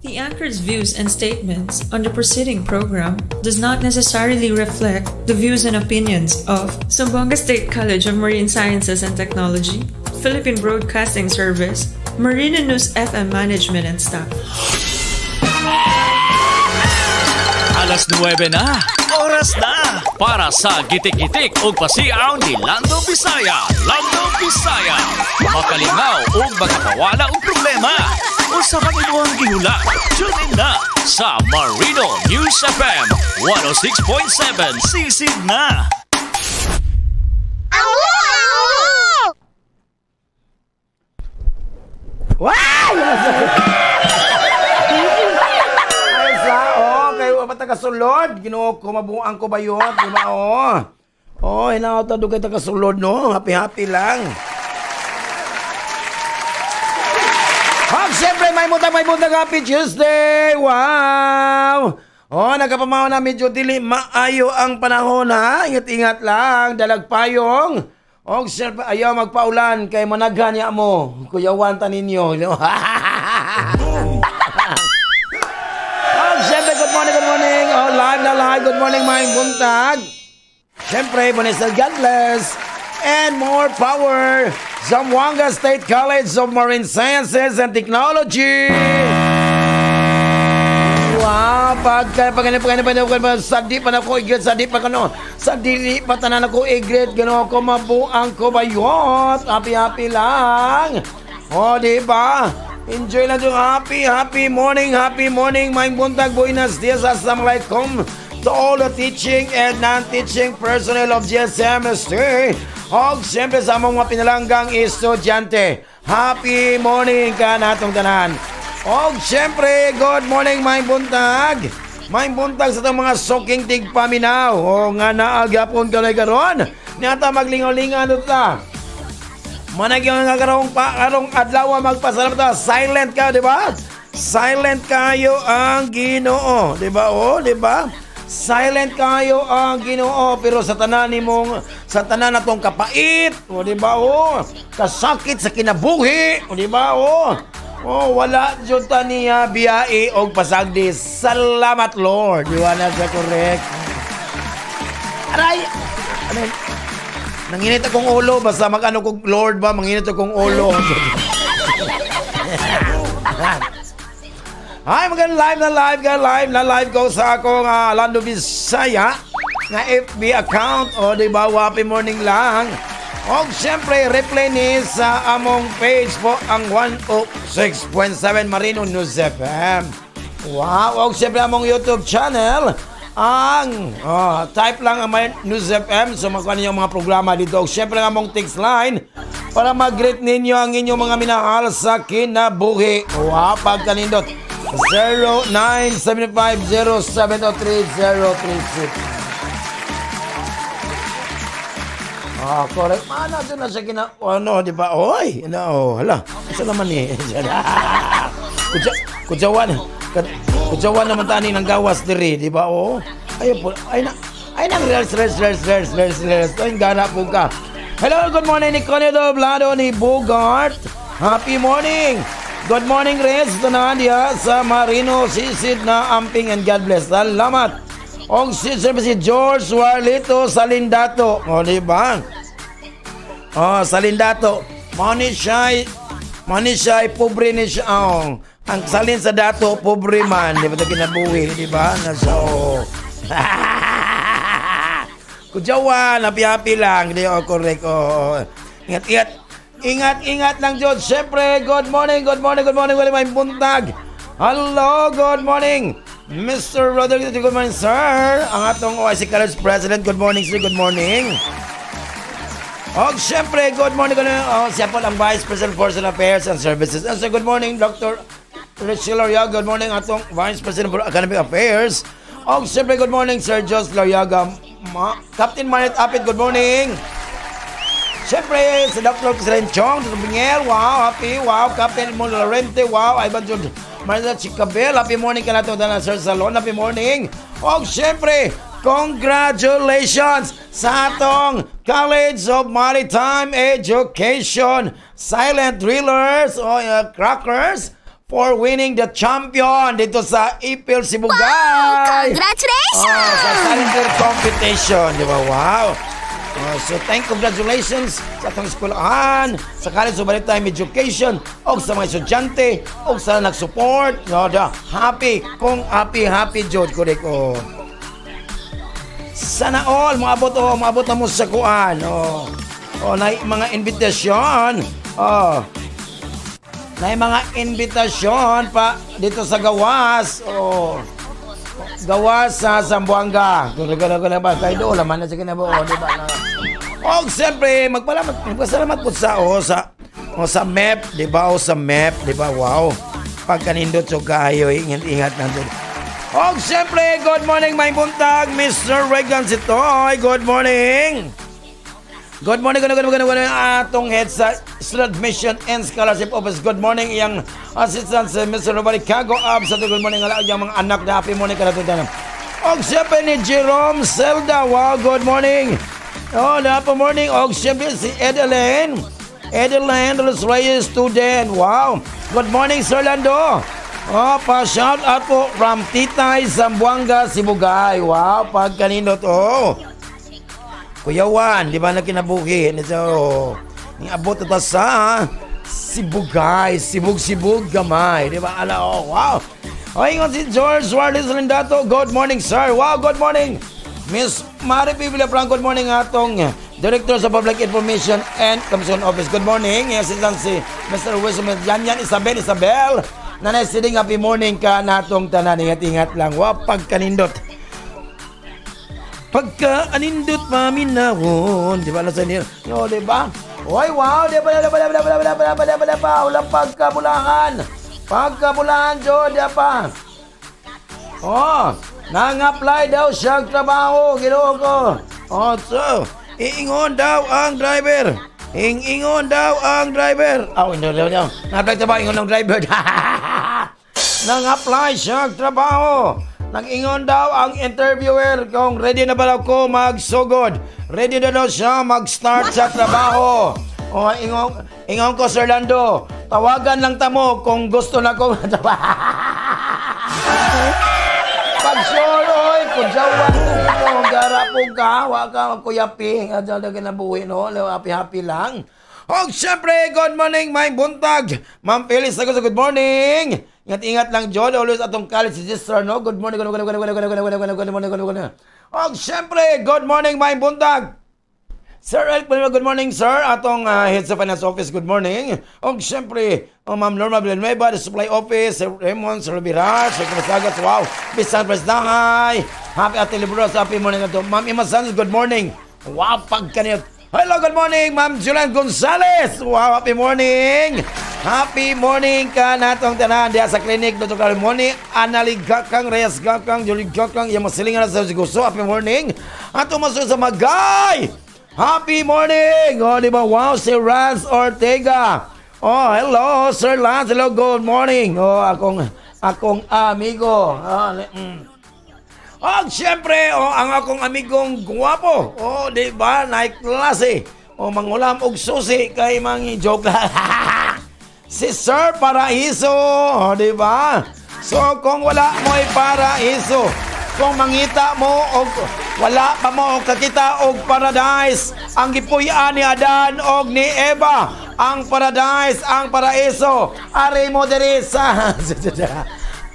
The anchor's views and statements on the preceding program does not necessarily reflect the views and opinions of Zamboanga State College of Marine Sciences and Technology, Philippine Broadcasting Service, Marina News FM management and staff. Alas 9 na. Oras na para sa gitik-gitik ug pasiaw ni Lando Bisaya. Lando Bisaya. Makalingaw ug makapawala og problema. Usa man imong gihula. Tune in na sa Marino News FM 106.7. Sisid na. Wow! Ay sa, oh, kayo pa taga-sulod. Ginoo ko, mabuang ko ba yun? Di ba, oh? Oh, hinaot na doon kayo taga-sulod, no? Happy-happy lang. Hag, siyempre, may buntag, Happy Tuesday! Wow! Oh, nagkapamaw na medyo dili maayo ang panahon, ha? Ingat-ingat lang, dalag payong. Og siyempre, ayaw magpaulan kay managhan niya mo. Kuyawan ta ninyo. Og siyempre, good morning, good morning. Oh, live na live. Good morning, maayong buntag. Siyempre, Bonesa, God bless. And more power. Zamboanga State College of Marine Sciences and Technology. Wow, pagka pag sa di pa na ko igret, sa di pa kano, sa dili pa tanan ako igret, gano ko mabuang ko bayot. Happy happy lang. Oh, di ba? Enjoy lang yung happy happy morning, maayong buntag, buenos dias, assalamualaikum to all the teaching and non-teaching personnel of GSMST. Og siyempre sa among mga pinalanggang estudyante. Happy morning ka natong tanan. Og siyempre, good morning, maayong buntag. Maayong buntag sa itong mga soking tigpaminaw. O nga naagyapon ka na karon. Niata maglingaw-lingaw ta. Managyan nga karong pa karong adlaw magpasalamat ta. Silent ka, di ba? Silent kayo ang Ginoo, di ba? O, di ba? Silent kayo ang Ginoo, pero sa tanan nimong sa tanan natong kapait, o di ba? O, kasakit sa kinabuhi, o di ba? O, oh, wala jud ta niya biyai og pasagdi. Salamat Lord. Di ba na siya correct? Aray! Ano? Nanginit akong ulo. Basta mag-ano kong Lord ba? Manginit akong ulo. Hi, magandang live na live ka. Live na live ko sa akong Lando Bisaya nga FB account. O, di ba? Happy morning lang. O, siyempre, replay ni sa among page po ang 106.7 Marino News FM. Wow! O, siyempre, among YouTube channel, ang type lang ang Marino News FM so makuha ninyo ang mga programa dito. O, siyempre, ang among text line para mag-greet ninyo ang inyong mga minahal sa kinabuhi. Wow! Pagkanindot, 0975-073-036. Ah, correct. Mana doon na siya kina... Ano, di ba? Oy! No, hala. Isa naman eh. Kutsawan. Kutsawan naman tani ng gawas diri, di ba? Oo. Ayun po. Ay na. Ay nang rels. Ay, gana po ka. Hello, good morning ni Connie Doblado ni Bogart. Happy morning. Good morning, Rez. Tanan diha sa Marino Sisid na amping and God bless. Salamat. Og si George Warlito Salindato. O, di ba? O, Salindato. Money siya, pobre ni siya. Oh, ang salin sa dato, pobre man. Di ba ito kinabuhi? Di ba? Nasa, oh. Kudyawan, happy-happy lang. Di, oh, correct. Oh, ingat, ingat. Ingat, ingat lang, George. Siyempre, good morning, good morning, good morning. Wala may buntag. Hello, good morning. Mr. Rodriguez, good morning, sir. Ang atong OIC College President, good morning, sir. Good morning. Og siyempre, good morning. Oh, siya po ang Vice President for Personal Affairs and Services. And so, good morning, Dr. Richie Loriaga. Good morning, atong Vice President for Academic Affairs. Og siyempre, good morning, Sir Jos Loriaga. Captain Marit Apit, good morning. Siyempre, si Dr. President Chong, Dr. Bingel, wow, happy, wow. Captain Mon Lorente, wow. Ivan Jude Marina Chicabel, happy morning ka na ito, Sir Salon, happy morning. Og siyempre, congratulations sa atong College of Maritime Education Silent Drillers o Crackers for winning the champion dito sa Ipil Sibugay. Wow! Congratulations! Oh, sa Silent Competition, di ba? Wow! Oh, so thank congratulations sa atong eskwelahan, sa College of Maritime Education, o sa mga estudyante, o sa nag-support. No, da, happy, kung happy, happy jud ko ko. Sana all, maabot oh, maabot na mo sa kuan. Oh. Oh, na mga invitasyon. Oh. Na mga invitasyon pa dito sa gawas. Oh. Gawas sa Zamboanga. Kung gano'n ba kayo doon, laman na sa kinabuo, di ba? Og siyempre, magpasalamat po sa oh, sa oh, sa MEP, di ba? O sa MEP, di ba? Wow. Pagkanindot so kayo, ingat-ingat lang doon. Og siyempre, good morning, may buntag, Mr. Regan Sitoy. Good morning. Good morning, good morning, good morning, atong head sa Student Admission and Scholarship Office. Good morning, iyang assistant si Mr. Robert Cago Ab. Sa good morning, ala iyang mga anak na happy morning ka na. Og siyempre ni Jerome Zelda. Wow, good morning. Oh, happy morning. Og siyempre si Edeline. Edeline de los Reyes, student. Wow. Good morning, Sir Lando. Oh, pa-shout out po from Titay, Zamboanga, Sibugay. Wow, pagkanindot. Oh. Kuya Juan, di ba na kinabuhi? So, ni abot ta sa Sibugay, sibug-sibug gamay, di ba? Ala, oh, wow. O, ingon si George Warlis Lindato. Good morning, sir. Wow, good morning. Miss Mari P. Villafranco, good morning atong Director sa Public Information and Commission Office. Good morning. Assistant si Mr. Wisdom Yan Yan Isabel Isabel. Nanay Siding, happy morning ka natong tanan. Ingat-ingat lang. Wow, pagkanindot. Pagka-anindot paminahon. Di ba na sa inyo? No, di ba? Oy, wow! Di ba? Di ba? Di ba? Di ba? Di ba? Di ba? Di ba? Di ba? Walang pagkabulahan. Pagkabulahan, Jo, di ba? Oh, nang-apply daw siya trabaho. Ginoo ko. Oh, so, iingon daw ang driver. Ingon daw ang driver. Oh, hindi, hindi, hindi. Nang-apply trabaho, ingon ng driver. Nang-apply siya trabaho. Nag-ingon daw ang interviewer kung ready na ba daw ko magsugod. Ready na daw siya mag-start sa trabaho. O, ingon ko, Sir Lando, tawagan lang tamo kung gusto na ko. Pag sure, oy, kung jawan mo, gara po ka, wa ka, kuyapi, adyan na kinabuhi, no? Happy-happy lang. Og syempre, good morning, may buntag. Ma'am Felix, ako sa good morning. Ingat-ingat lang, John. Always atong college sister, no? Good morning, good morning, good morning, good morning, good morning, good morning, good morning. Og syempre, good morning, may buntag. Sir Elk, good morning, sir. Atong head sa finance office, good morning. Og syempre, oh, Ma'am Norma Villanueva, the supply office, Sir Raymond, Sir Rivera, Sir Kumasagas, wow. Bisan Presdahay. Happy Ate Libros, happy morning ato. Ma'am Emma Santos, good morning. Wow, pagkaniyot. Hello, good morning, Ma'am Julian Gonzalez. Wow, happy morning. Happy morning ka natong tanan diha sa clinic Dr. Carimoni, Analig Gakang, Reyes Gakang, Julie Gakang, yung masilingan na sa Gusto. Happy morning. Ato masunod sa Magay. Happy morning! Oh, di ba? Wow, si Rance Ortega. Oh, hello, Sir Lance. Hello, good morning. Oh, akong amigo. Oh, Oh, siyempre, oh, ang akong amigong guwapo. Oh, di ba? Naik klase. Oh, mangulam og susi kay mangi joke. Si Sir Paraiso, oh, di ba? So, kung wala mo'y paraiso, kung mangita mo og wala pa mo kakita og paradise, ang gipuy-an ni Adan og ni Eva, ang paradise, ang paraiso, ari mo diri sa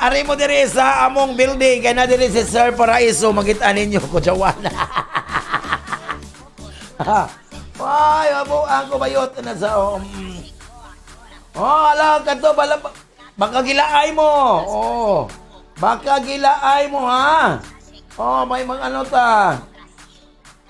ari mo diri sa among building kay na diri si Sir Paraiso, makita ninyo ko jawan. Ay, abo ang kubayot na sa Oh, ala kadto bala baka gilaay mo. Oh. Baka gilaay mo ha. Oh, may mga ano ta.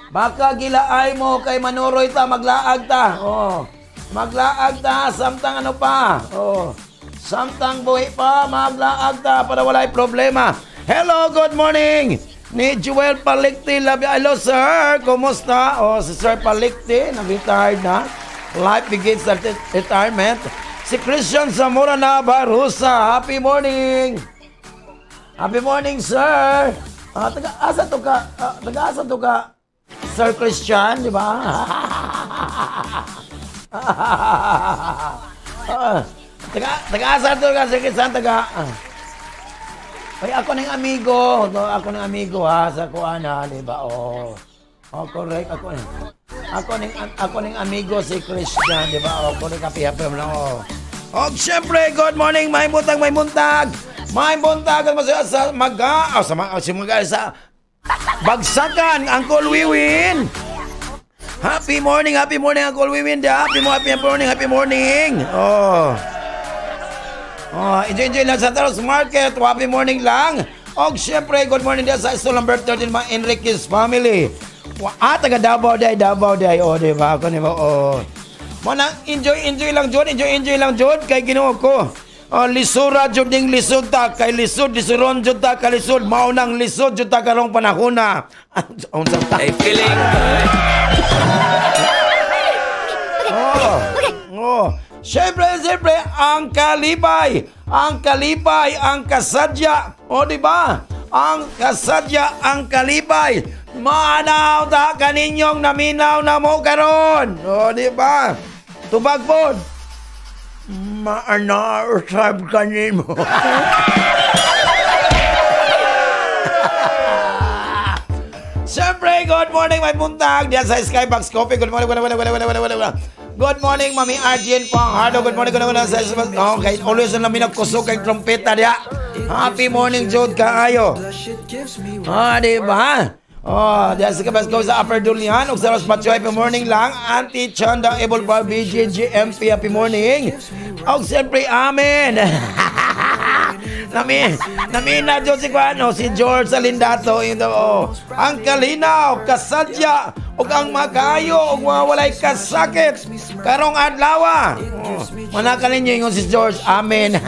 Baka gilaay mo kay manuroy ta, maglaag ta. Oh. Maglaag ta samtang ano pa. Oh. Samtang buhi pa, maglaag ta para walay problema. Hello, good morning. Ni Joel Palikti. Hello sir, kumusta? Oh, si Sir Palikti, nag-retired na. Life begins at retirement. Si Christian Zamora na Barusa. Happy morning. Happy morning, sir. Taga-asa to ka? Taga-asa to ka, Sir Christian, di ba? Taga asa to ka, Sir Christian, taga. Ay, ako ng amigo. No, ako ng amigo ha, sa kuan ha, di ba? Oh. Oh, correct. Ako ning amigo si Christian, di ba? Oh, correct, happy happy lang, oh. Oh, syempre, good morning, may buntag, may buntag. May buntag masaya sa maga, oh, sa, sa maga sa Bagsakan, Uncle Wiwin. Happy morning, Uncle Wiwin. Happy mo, happy morning, happy morning. Oh. Oh, enjoy, enjoy lang sa Taros Market. Happy morning lang. Og syempre, good morning din sa stall number 13, mga Enriquez family. Taga Davao day, Davao day. Oh, di ba? Ako ni ba? Oh. Mo nang enjoy, enjoy lang jud, enjoy, enjoy lang jud kay Ginoo ko. Oh, lisura jud ning lisod ta kay lisod, lisuron jud ta kalisod, mao nang lisod jud ta karong panahona. Unsa ta? Hey, feeling good. Oh. Siyempre, siyempre, ang kalipay, ang kasadya. O, di ba? Ang kasadya, ang kalipay. Maanaw ta kaninyong naminaw na mo karon. O, di ba? Tubag po. Maanaw usab kanimo. Siyempre, good morning, may buntag. Diyan sa Skybox Coffee. Good morning, good morning, good morning, good morning, good morning. Good morning, Mami Arjun Panghardo. Good morning, good morning. Okay, always na namin nagkusog kay trompeta diya. Happy morning, Jude kaayo. Ah, di ba? Oh, diyan sa Skybox Coffee sa Upper Dulian. Ug sa Ros Pacho, happy morning lang. Auntie Chanda, Able Bar, BJGMP, happy morning. Og siyempre, amen. Nami na Diyos si Juan, oh, si George Alindato, oh. Ang kalinaw, kasadya, ug ang makayo, ug mga walay kasakit, karong adlaw. Oh, manaka ninyo ingon si George, amen.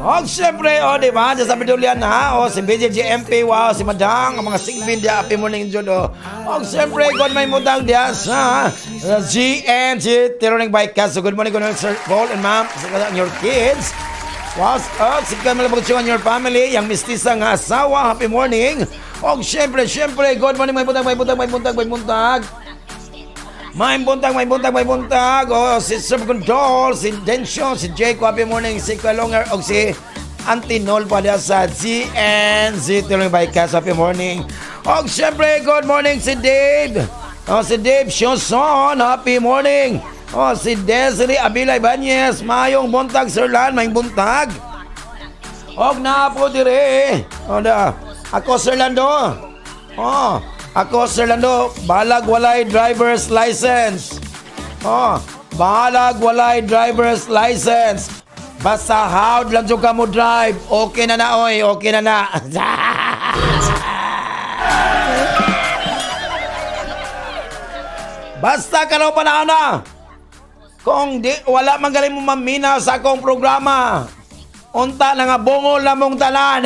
Og siyempre, oh, di ba? Diyan sa Bidulian, ha? Oh, si BJGMP, wow, si Madang, ang mga sigbin diya, happy morning, Jud, oh. Og siyempre, God may mutang diya sa GNG Tironing Bike. So, good morning, Sir Paul and Ma'am, and your kids. Wow, oh, si Kamala Bugtsuan, your family, yang mistisa nga asawa, happy morning. Og siyempre, siyempre, good morning, may buntag, may buntag, may buntag, may buntag. May buntag, may buntag, may buntag. Oh, si Sir Gondol, si Densyo, si Jake, happy morning, si Kuya Longer, og si Auntie Nol pa diya sa GNZ Tironing Bike. Happy morning. Og siyempre, good morning si Dave. Oh, si Dave Sioson, happy morning. Oh, si Desiree Abila Ibanez, mayong buntag, Sir Lan, mayong buntag. Og naa po dire. Oh, da. Ako, Sir Lando. Oh, ako, Sir Lando, balag walay driver's license. Oh, balag walay driver's license. Basta howd lang jud ka mo drive. Okay na na, oy. Okay na na. Basta karaw panahon na. Kung di, wala man galing mo maminaw sa akong programa, unta na nga bungo lamong tanan.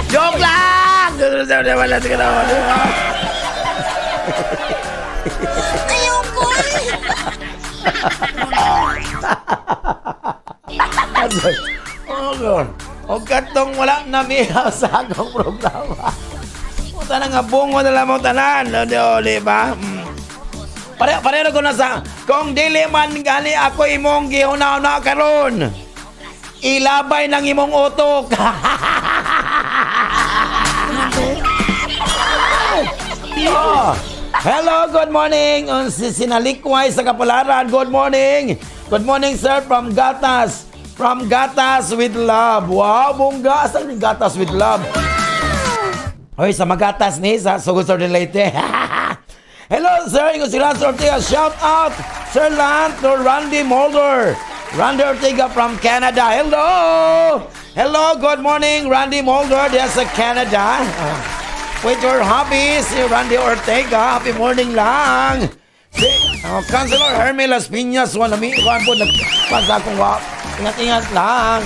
Joke lang! Ayoko! Oh, God. O katong wala na mihaw sa akong programa. Unta na nga bungo na lamong tanan. O, di ba? Pareho ko na sa, kung dili man gali ako imong gihuna-una karon, ilabay ng imong utok. Oh. Hello, good morning. Si Sinalikway sa Kapularan. Good morning. Good morning, sir, from Gatas. From Gatas with love. Wow, bongga. Saan yung Gatas with love? Hoy, sa Magatas ni, sa Sugod sa Leyte. Hello, sir. Ingon si Lance Ortega. Shout out, Sir Lance, to Randy Mulder. Randy Ortega from Canada. Hello. Hello, good morning, Randy Mulder. Diyan sa Canada. With your hobby, si Randy Ortega. Happy morning lang. Si Councilor Hermie Las Piñas. Wala mi, wala po, nagpasa akong wa. Ingat-ingat lang.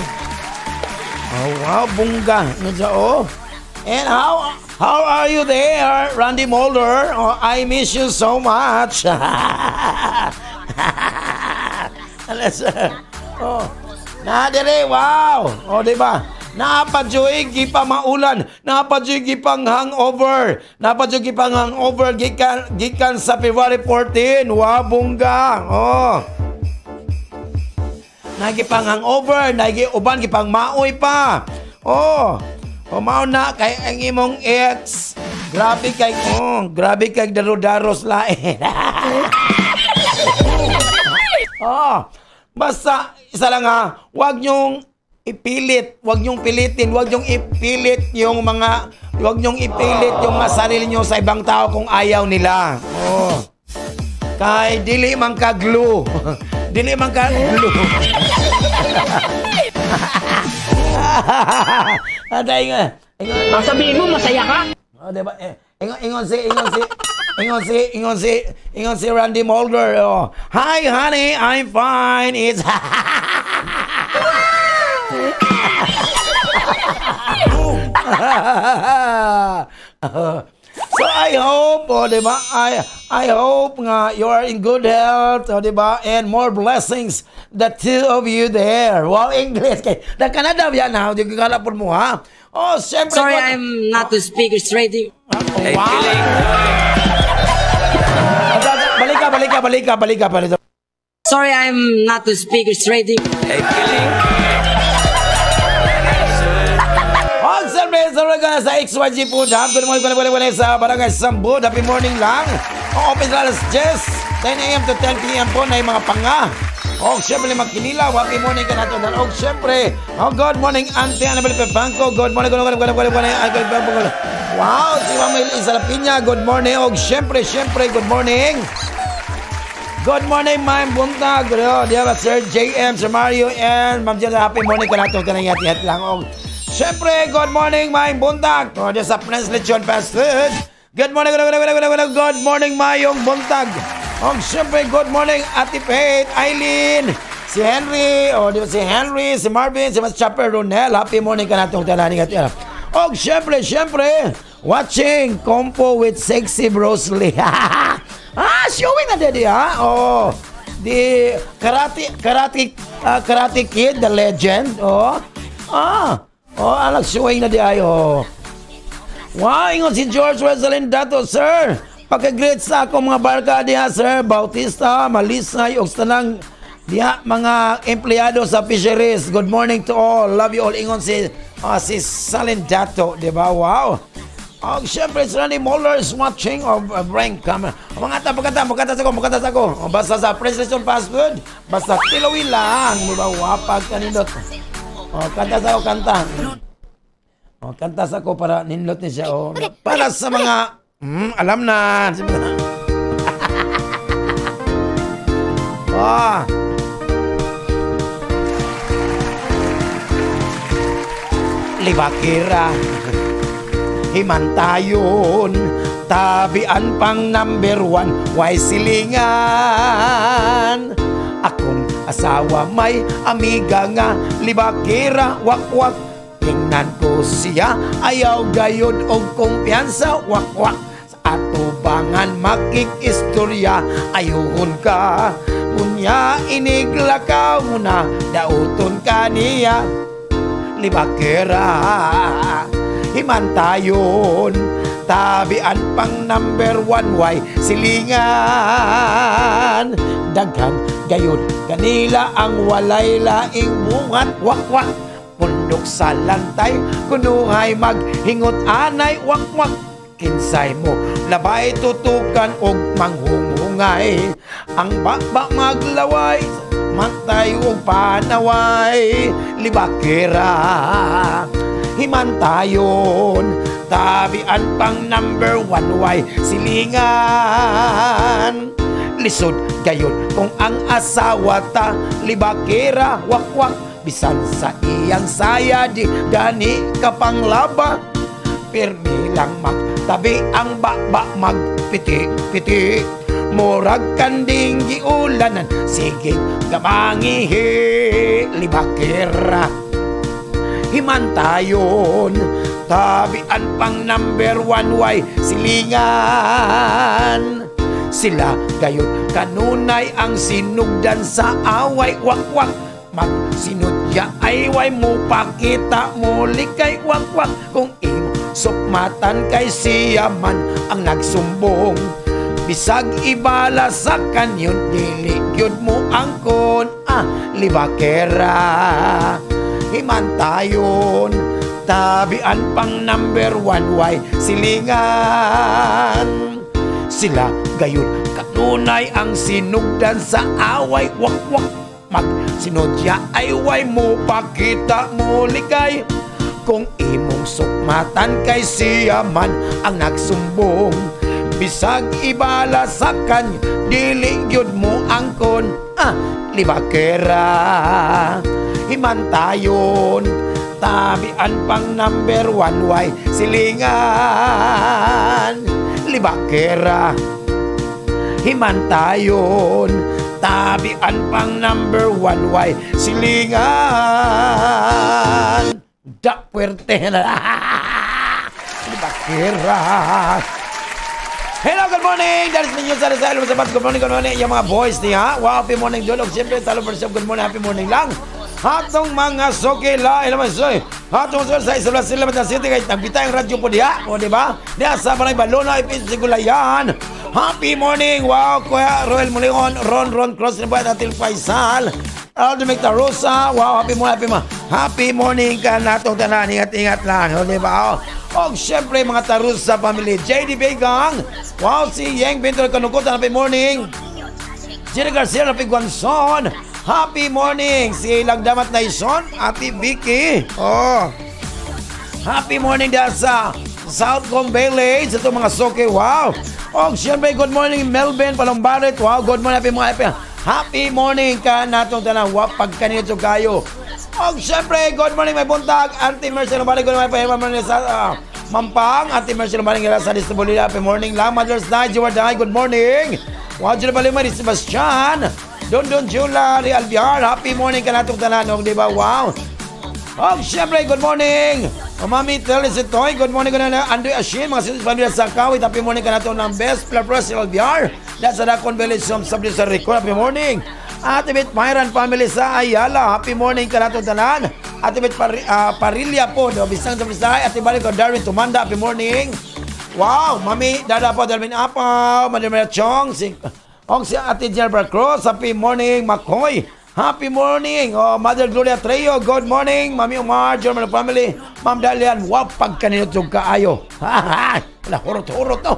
Oh, wow, bongga. Ano siya, oh. And how are you there, Randy Mulder? Oh, I miss you so much. Oh, na dire, wow. Oh, di ba? Napajoy, gi pa maulan. Napadyugi pang hangover. Napadyugi pang hangover gikan sa February 14. Wow, bongga. Oh. Nagi pang hangover, nagi uban gipang maoy pa. Oh. O mao na kay ang imong ex. Grabe kay oh, grabe kay daro-daros lain. Oh. Basta isa lang ha, wag niyong ipilit, wag niyong pilitin, wag niyong ipilit yung mga, wag niyong ipilit yung mga sarili niyo sa ibang tao kung ayaw nila. Oh. Kay dili man ka glue. Dili man ka glue. Aday nga. Ang sabihin mo masaya ka? Oh, diba? Ingon si Randy Mulder. Oh. Hi honey, I'm fine. It's So I hope, oh, diba? I hope nga you are in good health, oh, diba? And more blessings the two of you there. Wow, English kay da Canada yan ha, di ka kalapon mo ha. Oh, siyempre. Sorry, I'm not to speak straight. Wow. Balika. Sorry, I'm not to speak straight. Sa XYG Food Hub. Good morning sa Barangay Sambud. Happy morning lang. Open sa alas 10, 10 a.m. to 10 p.m. po na yung mga panga. O, siyempre, magkinilaw. Happy morning ka nato. O, siyempre, oh, good morning, Auntie Annabel Pepanco. Good morning, good morning. Wow, si Ma'am Elisa Lapiña. Good morning. O, siyempre, good morning. Good morning, Ma'am Buntag. Diba, Sir JM, Sir Mario, and Ma'am Jenna. Happy morning ka nato. Kanang lang. O, siyempre, good morning, Mayong Buntag. O, sa Prince Lechon Fast Food. Good morning, good morning, Mayong Buntag. O, siyempre, good morning, Ate Faith, Eileen, si Henry, o, di ba, si Henry, si Marvin, si Mas Chopper Ronel. Happy morning ka natin. O, siyempre, watching Compo with Sexy Bruce Lee. Ah, showing na dedi, ha? Oh, the Karate Kid, the legend. Oh, ah. Oh, alag showing na di ay, oh. Wow, ingon si George Wesley Dato, sir. Pagka-greet sa akong mga barka diha, sir. Bautista, Malisay, og tanang diha mga empleyado sa fisheries. Good morning to all. Love you all. Ingon si si Salin Dato, di ba? Wow. Oh, siyempre, si Randy Moller is watching of Rank Camera. Mga ta, pagkata sa ko. Oh, basta sa Precision Fast Food, basta tilawi lang. Di ba? Wapag kanindot. Oh, kanta sa ko, kanta. Oh, kanta sa ko para nindot ni siya. Oh, para sa mga alam na. Oh. Libakira. Himantayon, tabian pang number 1, way silingan. Akong asawa may amiga nga libakira, wakwak. Tingnan ko siya, ayaw gayod og kumpiyansa, wakwak. Sa atubangan makikistorya, ayuhon ka. Unya iniglakaw mo na, dauton ka niya. Libakira. Himantayon, tabian pang number 1, way silingan. Daghan gayud kanila ang walay laing bungat, wakwak. Pundok sa lantay, kunuhay maghingot anay, wakwak. Kinsay mo labay tutukan og manghunghungay. Ang baba maglaway, mantay og panaway. Libakira. Himantayon, tabian pang number 1, way silingan. Lisod gayon kung ang asawa ta libakira, wakwak. Bisan sa iyang saya di gani kapanglaba. Pirmi lang magtabi ang baba magpiti-piti. Murag kanding giulanan, sige gamangihi. Libakira. Himantayon, tabian pang number 1, way silingan. Sila gayon kanunay ang sinugdan sa away, wakwak. Magsinudya ay way mo pakita mo likay, wakwak. Kung imo sukmatan kay siya man ang nagsumbong. Bisag ibala sa kanyon, dili gyud mo angkon. Ah, libakera, himantayon, tabian pang number 1, way silingan. Sila gayon kanunay ang sinugdan sa away, wakwak magsinodya ay way mo pakita mo likay. Kung imong sukmatan kay siya man ang nagsumbong, bisag ibala sa kanya, dili gyud mo angkon. Ah, libakera, himantayon, tabian pang number 1, way silingan. Libakera, himantayon, tabian pang number 1, way silingan. Da puwerte na. Libakera. Hello, good morning! That is Minyo sa Rizal. Good morning, good morning. Yung mga boys niya. Wow, happy morning, Jolog. Siyempre, sa Lord, good morning, happy morning lang. Hatong mga soke la, ilaman soy. Hatong soy sa Isabela Sila City kay nagbitay ang radyo po diha. O, di ba? Diha sa Barangay Balona, Ipis, Sigulayan. Happy morning! Wow, Kuya Roel Mulingon, Ron Ron Cross, ni Buhay Natil Faisal, Aldo Rosa. Wow, happy morning, happy morning. Happy morning ka natong tanan. Ingat-ingat lang. O, di ba? O, siyempre, mga Tarusa family. JD Begang. Wow, si Yeng Pinto Kanukutan. Happy morning. Jerry Garcia, happy Guanzon. Happy morning. Si Lagdamat Naison, Ate Vicky. Oh. Happy morning dahil sa South Kong Village. Ito mga soke. Wow. Oh, siyempre, good morning Melvin Palombaret. Wow, good morning. Happy morning. Happy, happy morning ka natong tanan. Wow, pagkanito kayo. Oh, siyempre, good morning may buntag. Auntie Mercy Lombaret, good morning. Happy morning sa Mampang. Auntie Mercy Lombaret, sa Distribulia. Happy morning lang. Mother's Night, Jewar Day, good morning. Wow, Jewar Balima, Sebastian. Don Don Jula, Real Biar. Happy morning ka natong tanan. Oh, di ba? Wow. Oh, siyempre, good morning. O, Mami Telis Itoy, good morning ka na. Andoy Ashin, mga sinis pamilya sa Kawit. Happy morning ka nato ng best Press Real Biar. That's sa Dakon Village, Sabdi sa Rico. Happy morning. Ate Bit Mayran family sa Ayala. Happy morning ka nato tanan. Ate Bit Parilla po, do bisang sa Bisay. Ate Balik ko Darwin Tumanda. Happy morning. Wow, Mami Dada po Darwin Apaw, Madam Maria Chong, si og si Ate Jennifer Cruz. Happy morning, Makoy. Happy morning. Oh, Mother Gloria Trejo, good morning. Mami Omar, German family. Ma'am Dalian, wow, pagkaninutog kaayo. Ha ha. Wala hurot-hurot to.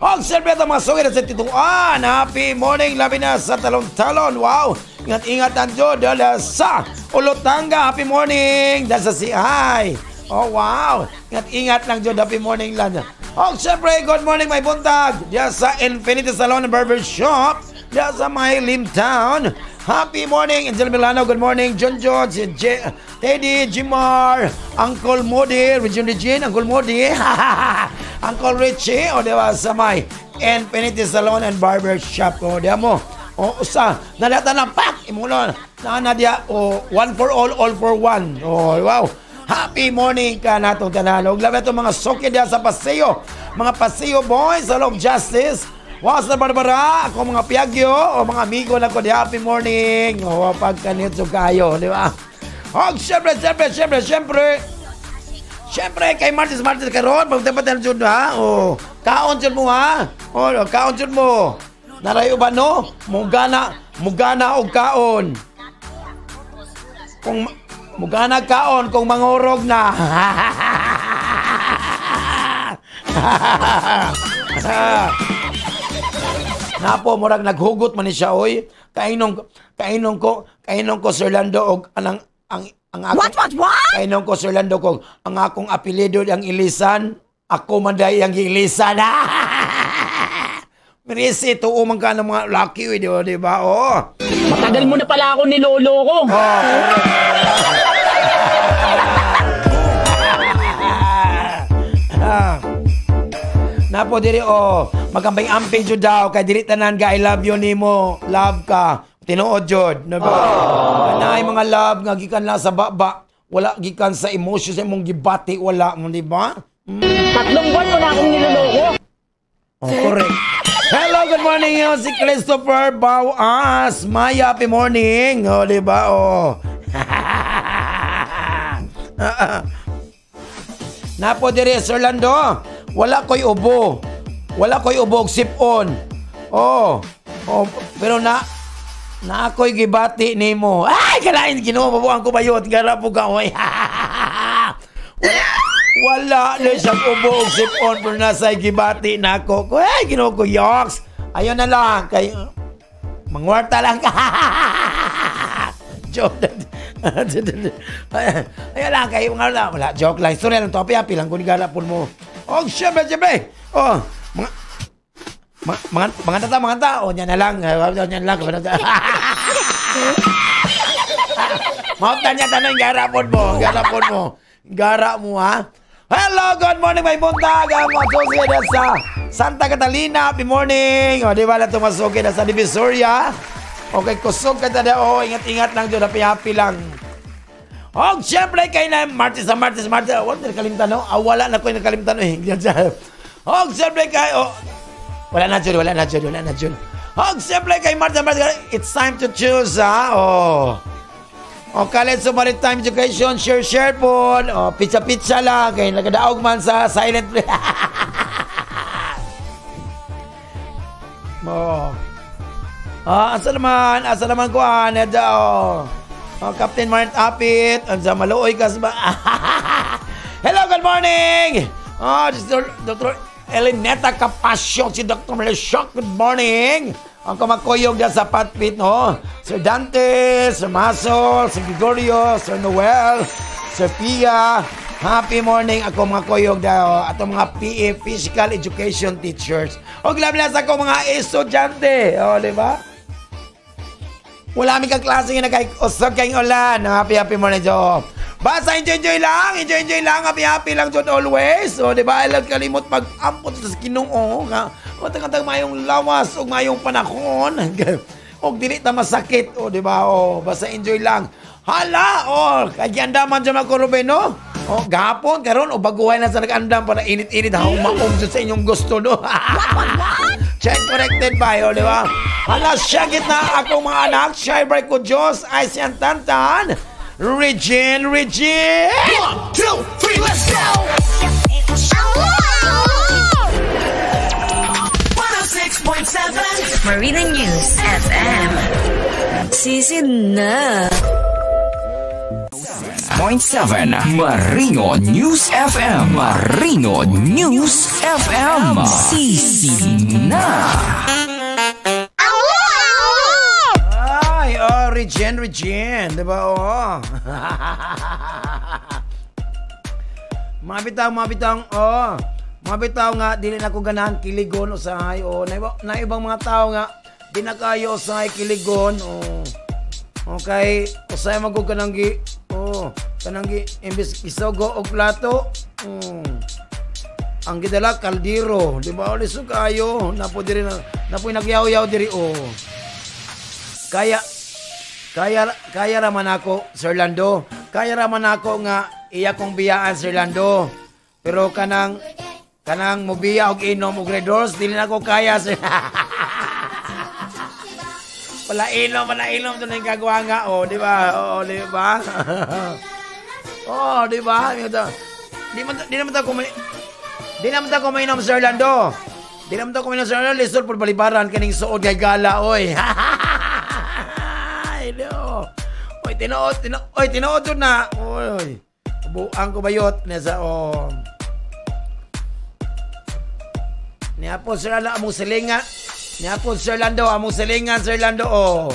Og siyempre ito mga sugid sa Tituan. Happy morning, labi na sa talon-talon. Wow, ingat-ingat ang Diyos dahil sa Olotanga. Happy morning dahil sa CI. Oh, wow. Ingat-ingat lang Diyos. Happy morning lang. Og siyempre, good morning may buntag. Diyan sa Infinity Salon and Barber Shop. Diyan sa may Limtown. Happy morning, Angel Milano. Good morning, John John, si Teddy, Jimar, Uncle Modi, Regine Regine, Uncle Modi, Uncle Richie, o diba sa may Infinity Salon and Barber Shop. O diba mo, o usa, nalata ng pak, imulo, na diya, o one for all for one. O wow. Happy morning ka natong tanan. Og labi itong mga soke diya sa Paseo. Mga Paseo boys, Hall of Justice. Wow, sa Barbara, ako mga piagyo, o mga amigo na ko di happy morning. O pagkanitso kayo, di ba? Og syempre, syempre, syempre, syempre, syempre, kay Martis Martis karon, pagdapat jud ha. O, kaon jud mo ha. O, kaon jud mo. Narayo ba no? Mugana, mugana og kaon. Kung mugana kaon kung mangurog na. Napo murag naghugot man ni siya oy. Kainom ko Sir Lando og anang ang akong What? Kainom ko Sir Lando kog ang akong apelyido ang Ilisan, ako man dai ang Ilisan. Merisi tuo man ka ng mga laki oy, di ba? Oo. Matagal mo na pala ako niloloko. Oh. Napo diri oh, magambay-amping jud daw kay diri tanan ga I love you nimo, love ka. Tinuod jud, no ba? Kanay mga love nga gikan lang sa baba, wala gikan sa emotions imong gibati, wala mo, di ba? 3 buwan mo na akong niloloko. Oh, correct. Hello, good morning yo, si Christopher Bawas. Maya, happy morning. Oh, di ba? Oh. Napo dire Sir Lando. Wala ko'y ubo. Wala ko'y ubo og sipon. Oh. Oh, pero na ako'y gibati nimo. Ay, kalain Ginoo mabuang ko bayot gara po ka oy. Wala na siyang ubo og sipon pero nasa gibati nako. Ay, Ginoo ko yoks. Ayon na lang kay mangwarta lang ka. Joke. Ayun lang kayo mga wala joke lang. Sorry lang to, happy lang kung galapon mo. Oh, syempre. Oh, mga tao, oh, niya na lang. Niya na lang. Mautan niya tanong garapon mo. Garapon mo. Gara mo ha. Hello, good morning may buntag. Ang mga susi sa Santa Catalina. Happy morning. O, di ba na tumasuki na sa Divisoria? Okay, kusog ka tada. Oh, ingat-ingat lang dyan. Happy-happy lang. Oh, siyempre, kayo na Martes sa Martes. Wala na nakalimtan, no? Ah, wala na ko yung nakalimtan, eh. Oh, siyempre, kayo. Oh. Wala na, Jun. Oh, siyempre, kay Martes. It's time to choose, ha? Oh. O, College of Maritime Education, share po. O, pizza-pizza lang. Kaya nagadaog man sa silent play. Oh. Ah, asa naman ko oh. Oh, Captain Martin Apit, ansa maluoy ka sa Hello, good morning. Oh, this is Dr. Elineta Capasio, si Dr. Melchor. Good morning. Ang kumakuyog na sa patpit, no? Sir Dante, Sir Masol, Sir Gregorio, Sir Noel, Sir Pia. Happy morning ako mga kuyog daw atong mga PE Physical Education Teachers. O grabe na sa ako mga estudyante. O, di ba? Wala mi kang klase nga nagkausog kayong ulan. Happy happy morning, Jo. Basta enjoy lang, enjoy lang, happy happy lang jud always. O, di ba? I love kalimot mag-ampot sa Ginoo nga. O tang mayong lawas ug mayong panahon. Og dili ta masakit, o di ba? O, basta enjoy lang. Hala, o, kay andaman jud ako Ruben, no? O, gahapon karon o baguhay na sa nag-andam para init-init ha umaom jud sa inyong gusto, no? Check corrected by, o, di ba? Hala, siya gitna akong mga anak, shy break ko Diyos, ay siyang tantan. Regine! 1, 2, 3, let's go! 106.7 Marina News FM. Season na. 0.7 Marino News FM. Marino News FM. Season na. Ay, oh, Regine, diba? Oh. Mabitaw, oh. Mabitaw nga, dili na ko ganahan kiligon usahay, oh. Na ibang mga tao nga, di na kayo usahay kiligon, oh. Okay, usahay magug kanang gi, oh, kanang gi, imbis isogo og plato, Ang gidala, kaldero, di ba? Lisod kayo, napo diri na, napoy nagyaw-yaw diri, oh. Kaya raman ako, Sir Lando. Kaya raman ako nga iya kong biyaan, Sir Lando. Pero kanang mobiya og inom og Red Horse, dili na ako kaya, sir. Wala inom doon ang gagawa nga, oh, di ba? Oh, di ba? Oh, di ba? Di naman ta kumainom, Sir Lando. Di naman ta kumainom, Sir Lando. Lisod por balibaran kaning suod kay gala, oy. Oy, tinuod jud na. Oy. Buang ko bayot nasa oh. Niya po Sir Lando among silingan. Niya po Sir Lando among silingan, Sir Lando oh.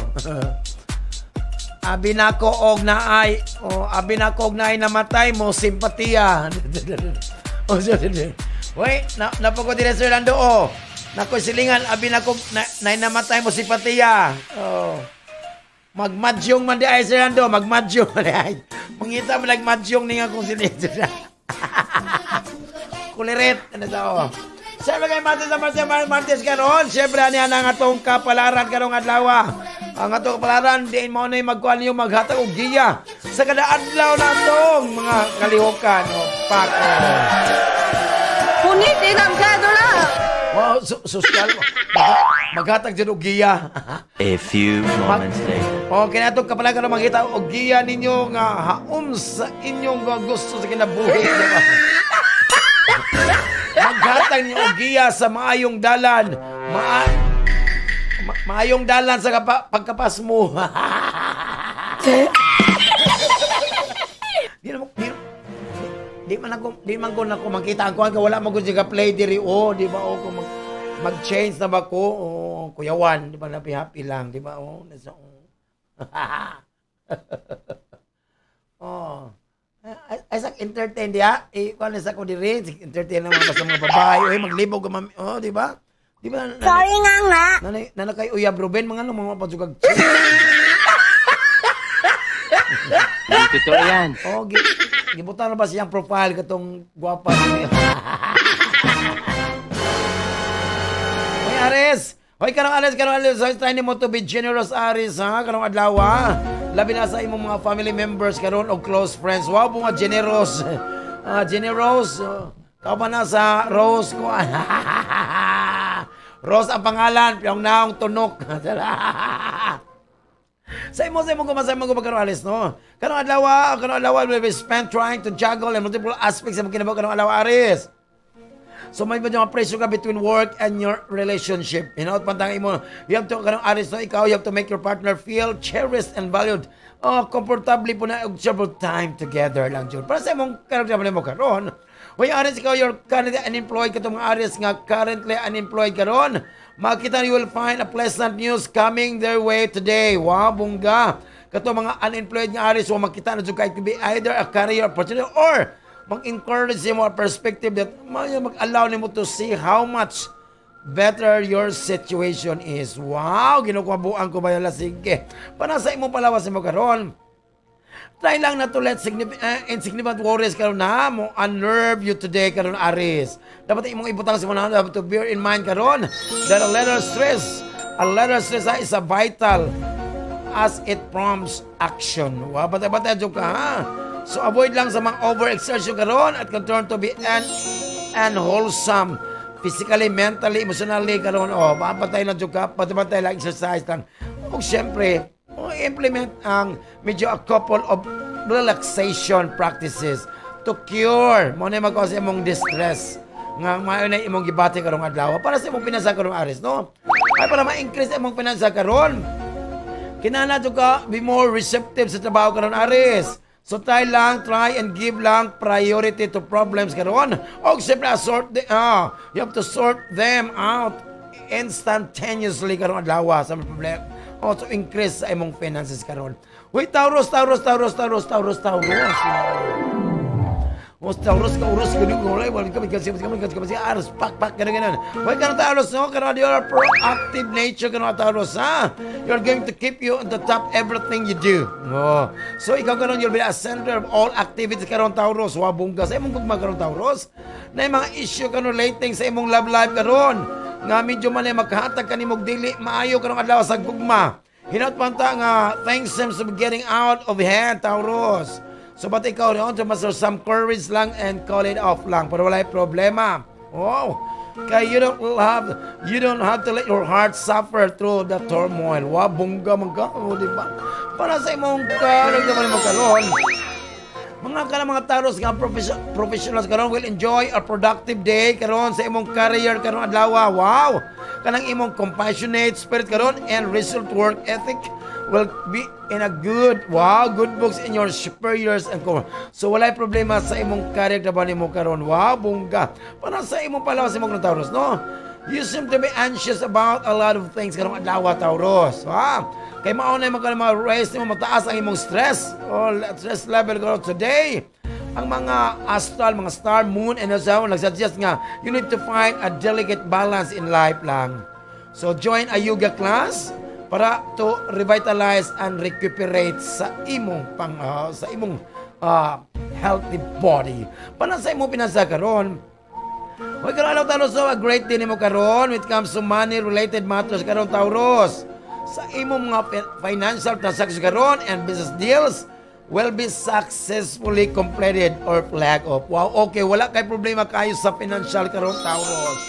Abi nako og naay, oh, abi nako og naay namatay mo simpatiya. Oh, wait, napako dire Sir Lando oh. Nako silingan abi nako naay namatay mo simpatiya. Oh. Magmadyong man di ay Sir Lando, magmadyong man di ay. Mangita mo nagmadyong ni nga kung sila. Kuliret, ano tao. Siyempre kay Martes sa Martes karon, siyempre ani ang atong kapalaran karong adlaw. Ang atong kapalaran diin mo na magkuan niyo maghatag og giya sa kada adlaw natong mga kalihokan o pako. Punit inang kadula. Wow, social maghatag jud og giya. A few moments later. Okay na itong kapalaran karon makita og giya ninyo nga haom sa inyong gusto sa kinabuhi, di ba? Maghatag niyo og giya sa maayong dalan. Maayong dalan sa pagkapasmo. Di na mo di, di man ako di man ko nako makita ang kuan ka, wala man gud siya play diri, oh, di ba, oh, kung mag-change na ba ko, oh, kuyawan, di ba, happy happy lang, di ba, oh, nasa, oh. Oh. Ay, sa entertain diya, eh, kuan sa ko diri, entertain lang mga basta mga babae, oy, maglibog ka mami, oh, di ba? Di ba? Sorry nga nga. Nanay, nanay kay Uyab Ruben, mga ano, mga padsugag. Hindi totoo yan. Oh, gibutan na ba siyang profile katong gwapa niya? Hoy Aris! Hoy karong Aris, karong Aris, hoy, try nimo to be generous, Aris, ha? Karong adlaw, ha? Labi na sa imong mga family members karon og close friends. Wow, bunga generous. Generous. Kao pa na sa Rose ko. Rose ang pangalan, piyong naong tunok. Sa imo ko karon Aris, no? Karong adlaw will be spent trying to juggle and multiple aspects sa imong kinabuhi karong adlaw, Aris. So may mga pressure ka between work and your relationship. You know, pantang imo, you have to karong Aris, no, ikaw, you have to make your partner feel cherished and valued. Oh, comfortably po na og several time together lang jud. Para sa imong karon mo karon. Hoy Aris, ikaw, you're currently unemployed katong mga Aris nga currently unemployed karon. Makita you will find a pleasant news coming their way today. Wow, bongga. Katong mga unemployed nga Aris, wa makita na jud kay it could be either a career opportunity or mag-encourage mo a perspective that mag-allow nimo to see how much better your situation is. Wow, ginukuha ko ba yun? Sige. Para sa imong palawas mo karon, try lang na to let insignificant worries karon na mo unnerve you today karon, Aris. Dapat imong ibutang sa mga dapat to bear in mind karon that a little stress is a vital as it prompts action. Wow, bata-bata joke ka, ha? So avoid lang sa mga overexertion karon at can turn to be unwholesome physically, mentally, emotionally karon. Oh, bantay lang jud ka, bantay lang, exercise lang. O syempre, implement ang medyo a couple of relaxation practices to cure mo na mag-cause imong distress nga maayo na imong gibati karong adlaw para sa imong pinansa karong Aris, no? Ay para ma-increase imong pinansa karon, kinahanglan jud ka be more receptive sa trabaho karon, Aris. So try lang, try and give lang priority to problems karon. Og siyempre, you have to sort them out instantaneously karon adlaw sa mga problema. O to increase sa imong finances karon. Uy, Taurus, Taurus, Taurus, Taurus, Taurus, Taurus. O Taurus ka urus gani ko wala wala kami kasi kami kasi kasi Aris pak pak gani gani. Uy, karon Taurus, no, karon your proactive nature karon Taurus, ha? You're going to keep you on the top everything you do. Oh. So ikaw karon you'll be a center of all activities karon Taurus. Wa bongga sa imong gugma karon Taurus. Na mga issue karon relating sa imong love life karon. Nga medyo man ay magkahatag kanimog dili maayo karong adlaw sa gugma. Hinaut panta nga things seems to be getting out of hand, Taurus. So but ikaw ron, to muster some courage lang and call it off lang pero walay problema. Oh, kay you don't have to let your heart suffer through the turmoil. Wa bongga man ka, oh, di ba? Para sa imong karong mo karon. Mga kana mga Taurus nga professionals karon will enjoy a productive day karon sa imong career karon adlaw. Wow! Kanang imong compassionate spirit karon and result work ethic will be in a good, wow, good books in your superiors and co. So walay problema sa imong career trabaho nimo karon. Wow, bongga. Para sa imong palawas imong Taurus, no? You seem to be anxious about a lot of things karong adlaw, Taurus. Wow. Kay mao na imong mga raise nimo mataas ang imong stress o stress level karon today. Ang mga astral, mga star, moon, and so on nagsuggest nga you need to find a delicate balance in life lang. So join a yoga class para to revitalize and recuperate sa imong healthy body. Para sa imong pinansa karon. Hoy karon alaw Taurus, so a great day nimo karon when it comes to money related matters karon Taurus. Sa imong mga financial transactions karon and business deals will be successfully completed or flag off. Wow, okay, wala kay problema kayo sa financial karon Taurus.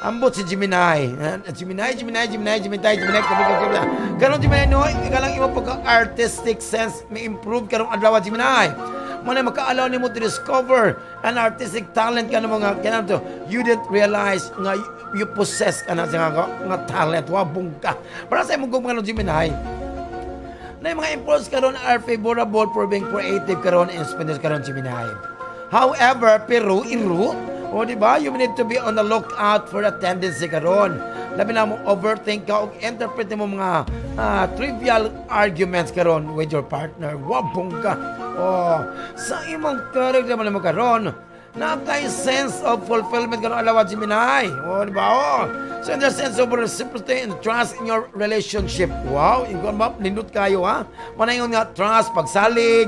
Ambot si Gemini. Gemini, Gemini, Gemini, Gemini, Gemini, Gemini, Gemini. Karon Gemini, no, ikaw lang imo pagka-artistic sense may improve karong adlaw, Gemini. Mo na maka-allow nimo to discover an artistic talent ka mga kanang to you didn't realize nga you possess kana sa nga talent. Wa bungka. Para sa imong gugma, Gemini, na yung mga impulse karon are favorable for being creative karon and spontaneous karon, Gemini. However, pero iru, o di ba? You need to be on the lookout for a tendency karon. Labi na mo overthink ka o interpret mo mga trivial arguments karon with your partner. Wa bongga. Oh, sa imong character mo karon, na kay sense of fulfillment karon adlaw, Gemini. Oh, di ba? Oh. So in the sense of reciprocity and trust in your relationship. Wow, ingon ba nindot kayo ha? Manayon nga trust, pagsalig,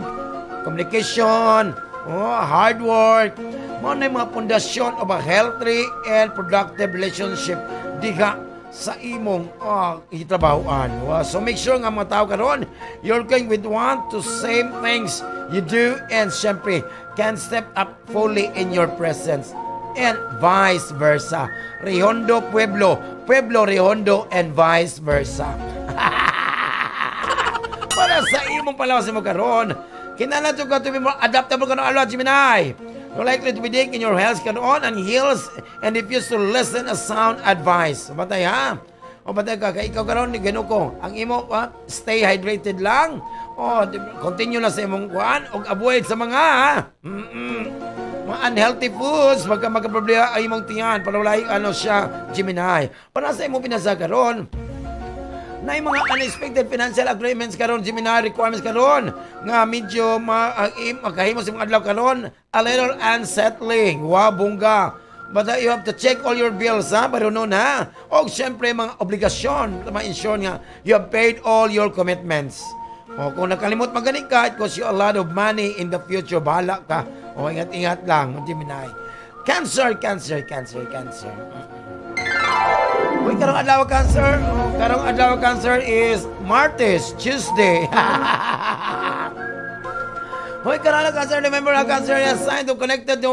communication, oh, hard work. Mao na yung mga pundasyon of a healthy and productive relationship diha sa imong hitrabahoan. Wow. So make sure nga mga tao karon, you're going with one to same things you do and syempre can step up fully in your presence and vice versa. Rihondo Pueblo, Pueblo Rihondo and vice versa. Para sa imong palawas mo karon, kinahanglan jud ka to be more adaptable karon adlaw, Gemini. You're likely to be in your health karon and heals and refuse to listen a sound advice. Bantay ha. O bantay ka, kay ikaw karon ni ko. Ang imo stay hydrated lang. O continue na sa imong kuan og avoid sa mga mga unhealthy foods, magka magka-problema ang imong tiyan para wala ano siya, Gemini. Para sa imong pinasa karon, na yung mga unexpected financial agreements karon, Gemini, requirements karon nga medyo makahimo sa mga adlaw karon a little unsettling. Wa bungga. But you have to check all your bills ha, pero noon ha. O syempre mga obligasyon, ma-ensure nga you have paid all your commitments. O kung nakalimot magani ka, it costs you a lot of money in the future. Bahala ka. O ingat-ingat lang, Gemini. Cancer, Cancer, Cancer, Cancer. Uy, karong adlaw, Cancer. Oh, karong adlaw, Cancer, is Martes, Tuesday. Hoy, karong adlaw, Cancer, remember na Cancer is sign to connected to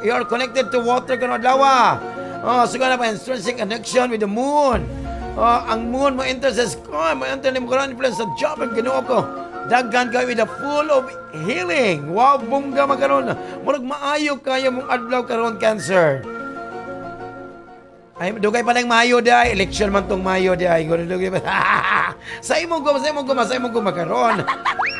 you are connected to water karong adlaw. Oh, so na pa intrinsic connection with the moon. Oh, ang moon mo enter sa sky, mo enter ni mo karon influence sa job ang Ginoo ko. Daghan ka with a full of healing. Wow, bongga magkaron. Murag maayo kayo mong adlaw karon, Cancer. Ay, dugay pa lang Mayo di ay. Election man tong Mayo di ay. Dugay pa. Sa imong guma karon.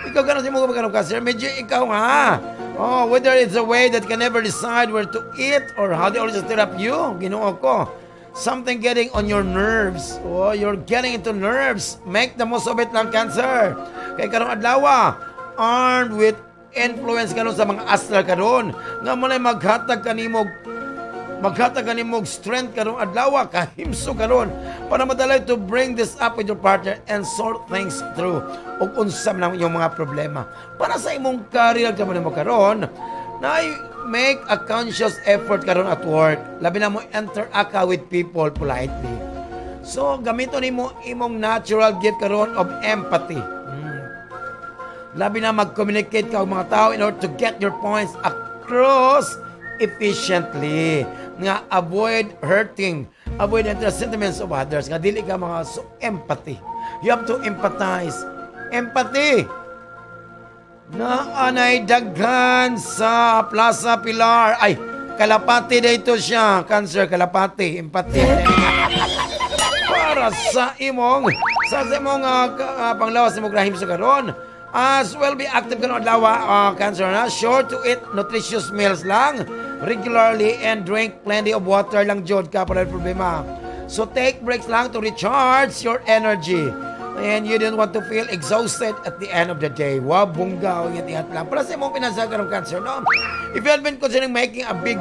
Ikaw karon sa imong guma karon, Cancer. Medyo ikaw ha. Oh, whether it's a way that can never decide where to eat or how they always stir up you. Ginoo ko. Something getting on your nerves. Oh, you're getting into nerves. Make the most of it lang, Cancer. Kay karong adlaw, armed with influence karon sa mga astral karon nga mo na maghatag kanimo strength karong adlaw, kahimso karon para madalay to bring this up with your partner and sort things through ug unsa man ang inyong mga problema. Para sa imong career ka mo karon, na make a conscious effort karon at work, labi na mo interact ka with people politely. So gamiton nimo imong natural gift karon of empathy. Labi na mag-communicate ka og mga tao in order to get your points across efficiently nga avoid hurting, avoid the sentiments of others nga dili ka mga. So empathy, you have to empathize, empathy na anay daghan sa Plaza Pilar. Ay, kalapati dito siya, Cancer, kalapati, empathy. Para sa imong panglawas imong grahim sa karon, as well be active karon adlaw, Cancer na. Sure to eat nutritious meals lang regularly and drink plenty of water lang jud ka para problema. So take breaks lang to recharge your energy and you don't want to feel exhausted at the end of the day. Wow, bungga, ingat-ingat lang. Para sa imong pinasa karong, Cancer, no? If you have been considering making a big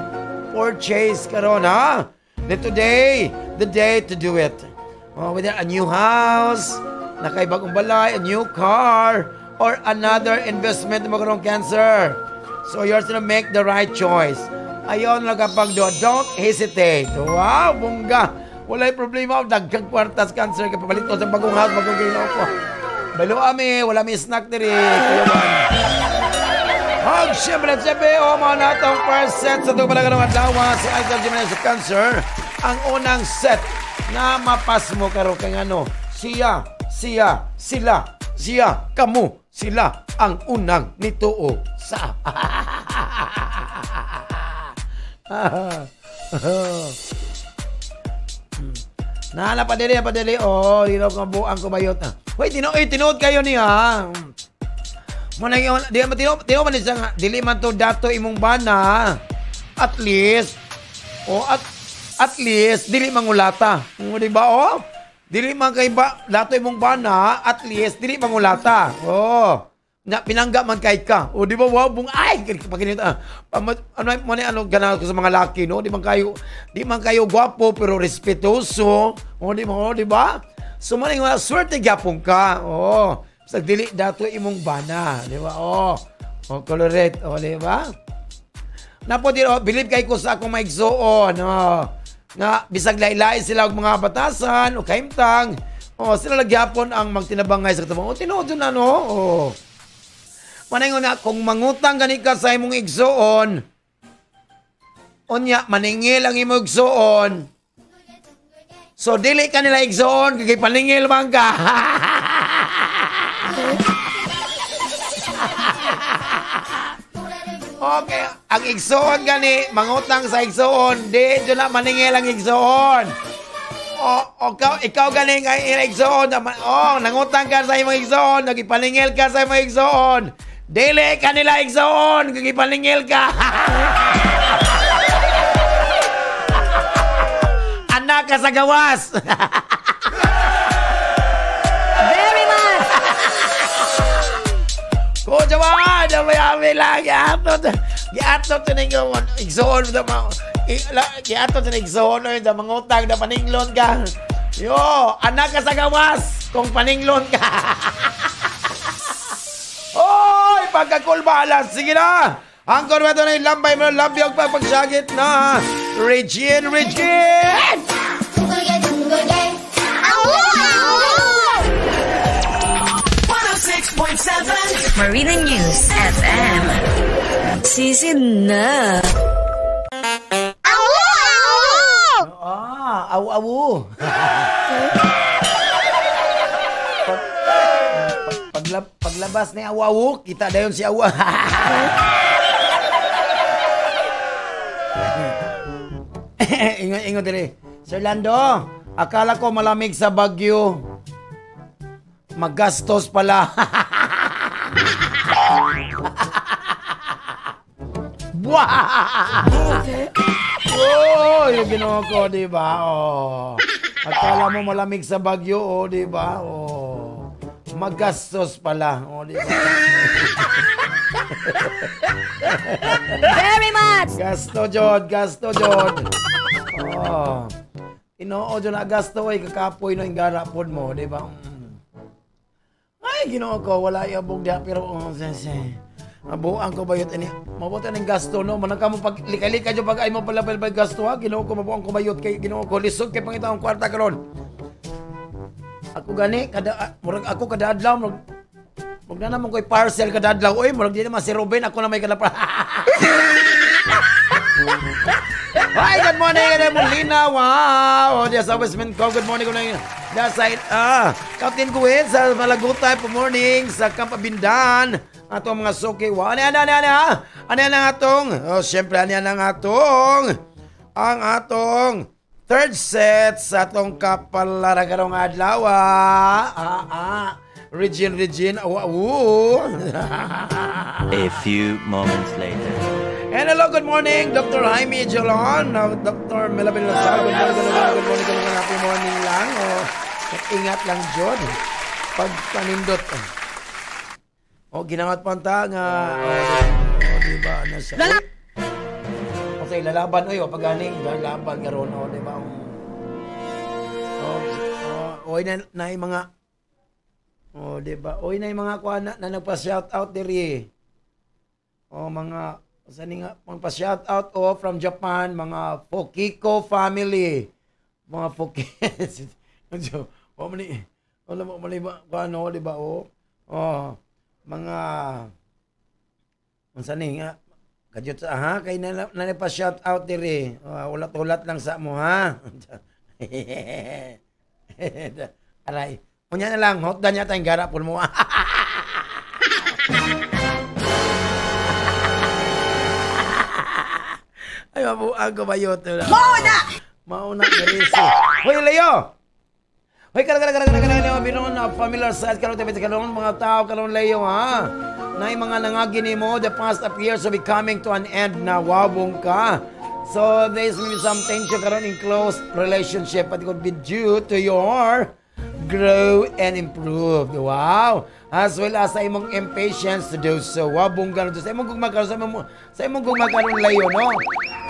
purchase karon, ha? Then today, the day to do it. Oh, whether a new house, nakaibagong balay, a new car, or another investment mo karong, Cancer. So you're gonna make the right choice. Ayaw na kapag do, don't hesitate. Wow, bongga. Walay problema. Daghang kwartas, Cancer. Kapapalit ko sa bagong house, bagong Ginoo ko. Balo ami, wala mi snack diri. Kuyawan. Hag, syempre, syempre, o mga natong first set sa itong palaga ng adlaw, sa Idol Gemini sa Cancer. Ang unang set nga mapasmo karon kay ngano, siya, siya, sila, siya, kamo, sila ang unang nituo sa. Nahala pa dili, pa dili. Oh, dili ko buang ko bayot. Hoy, tinuod kayo niya. Mo na di man tinuod man siya nga dili man to dato imong bana. At least oh at least dili mangulata. O, di ba oh? Dili man kay ba dato imong bana, at least dili mangulata. Oh. Na pinangga man kay ka. O di ba wow bung ay paginit ano mo ni ano ganahan ko sa mga laki no, di man kayo gwapo pero respetuoso. O di mo, di ba? So man nga swerte gyapon ka. Oh. Sa dili dato imong bana, di ba? Oh. Oh, coloret, oh, di ba? Napo di oh, believe kay ko sa akong maigsuon, no. Nga bisag laylay sila og mga batasan o kahimtang. Oh, sila lagyapon ang magtinabangay sa katabang. Oh, tinuod na no. Oh. Manaygon na kung mangutang gani ka sa imong igsuon, unya maningil ang imong igsuon. So dili ka nila igsuon kay paningil man ka. Okay, ang igsuon gani mangutang sa igsuon, di jud na maningil ang igsuon. O ikaw gani nga igsuon, oh, nangutang ka sa imong igsuon, nagipaningil ka sa imong igsuon. Dili ka nila igsuon, gipaningil ka. Anak ka sa gawas. Very much. Ko jawan, may lang giato to ning igsuon giato to ning igsuon oy da mangutang da paninglon ka. Yo, anak ka sa gawas kung paninglon ka. Oy, pagkakulbalas. Sige na. Ang korweto na lambay mo, lambiyog pa pagsagit na. Regine, Regine! Awu! 106.7 Marina News FM. Sisid na. Awu! Ah, awu awu. Paglabas ni awu awu, kita dayon si awu. Ingon diri. Sir Lando, akala ko malamig sa Baguio. Magastos pala. Buah! Oh, yung Ginoo ko, di ba? Oh. Akala mo malamig sa Baguio, oh, di ba? Oh. Magastos pala, oh, di ba? Very much. Gasto jod, gasto jod. Oh. Inoo jud na gasto oy, kakapoy no ingara pod mo, di ba? Ay, Ginoo ko, wala iabog diha pero oh, sese. Mabuang ko bayot ini. Mabuti ning gasto no, manang kamo pag likay-likay jud pag ay mo pala pala gasto ha. Ginoo ko, mabuang ko bayot kay Ginoo ko lisod kay pangita ang kwarta karon. Ako gani kada murag ako kada adlaw murag wag na naman ko'y parcel kada adlaw. Oy, murag di naman si Ruben ako na may kada. Hi, good morning, Molina. Wow. Oh, sa Westman ko. Good morning, good morning. Sa Captain Guin sa Malagutay, good morning sa Kampabindan. Atong mga suki. Wow, ano ano ano? Ano ang atong? Oh, syempre ano ang atong? Ang atong third set sa atong kapalaran karong adlaw. Regine, Regine, awu, awu. A few moments later. And hello, good morning, Dr. Jaime Jolon, Dr. Melabel Lasal. Good morning, good morning, good morning, good morning, happy morning lang. Oh, ingat lang, John. Pagpanindot. Oh, ginangat panta nga. Oh, di ba? Ano siya? Okay, lalaban. Oy, oh, pagaling. Lalaban karon, oh, di ba? Oh, oh, oy na, na yung mga. Oh, di ba? Oy na yung mga kuha na nagpa-shout out diri. Oh, mga saan nga pang-shout out oh from Japan, mga Fokiko family. Mga Fokiko. Oh, mali. Wala mo mali ba ano, di ba? Oh. Oh, mga unsa ni nga Kadyot sa ha kay na, na pa shout out diri. Ulat-ulat lang sa mo ha. Aray. Unya na lang hotdan niya tayong gara pun mo. Ay mabuang ko bayot. Mauna! Mauna diri si. Hoy Leo. Hoy kara kara kara kara binon na familiar size karon tabi karon mga tao karon Leo ha. Nay mga nangagi nimo, the past appears to be coming to an end na wabong ka. So there's maybe some tension karon in close relationship, but it could be due to your grow and improve. Wow! As well as sa imong impatience to do so. Wabong karon sa imong gugma karon sa imong gugma karon Leo, no?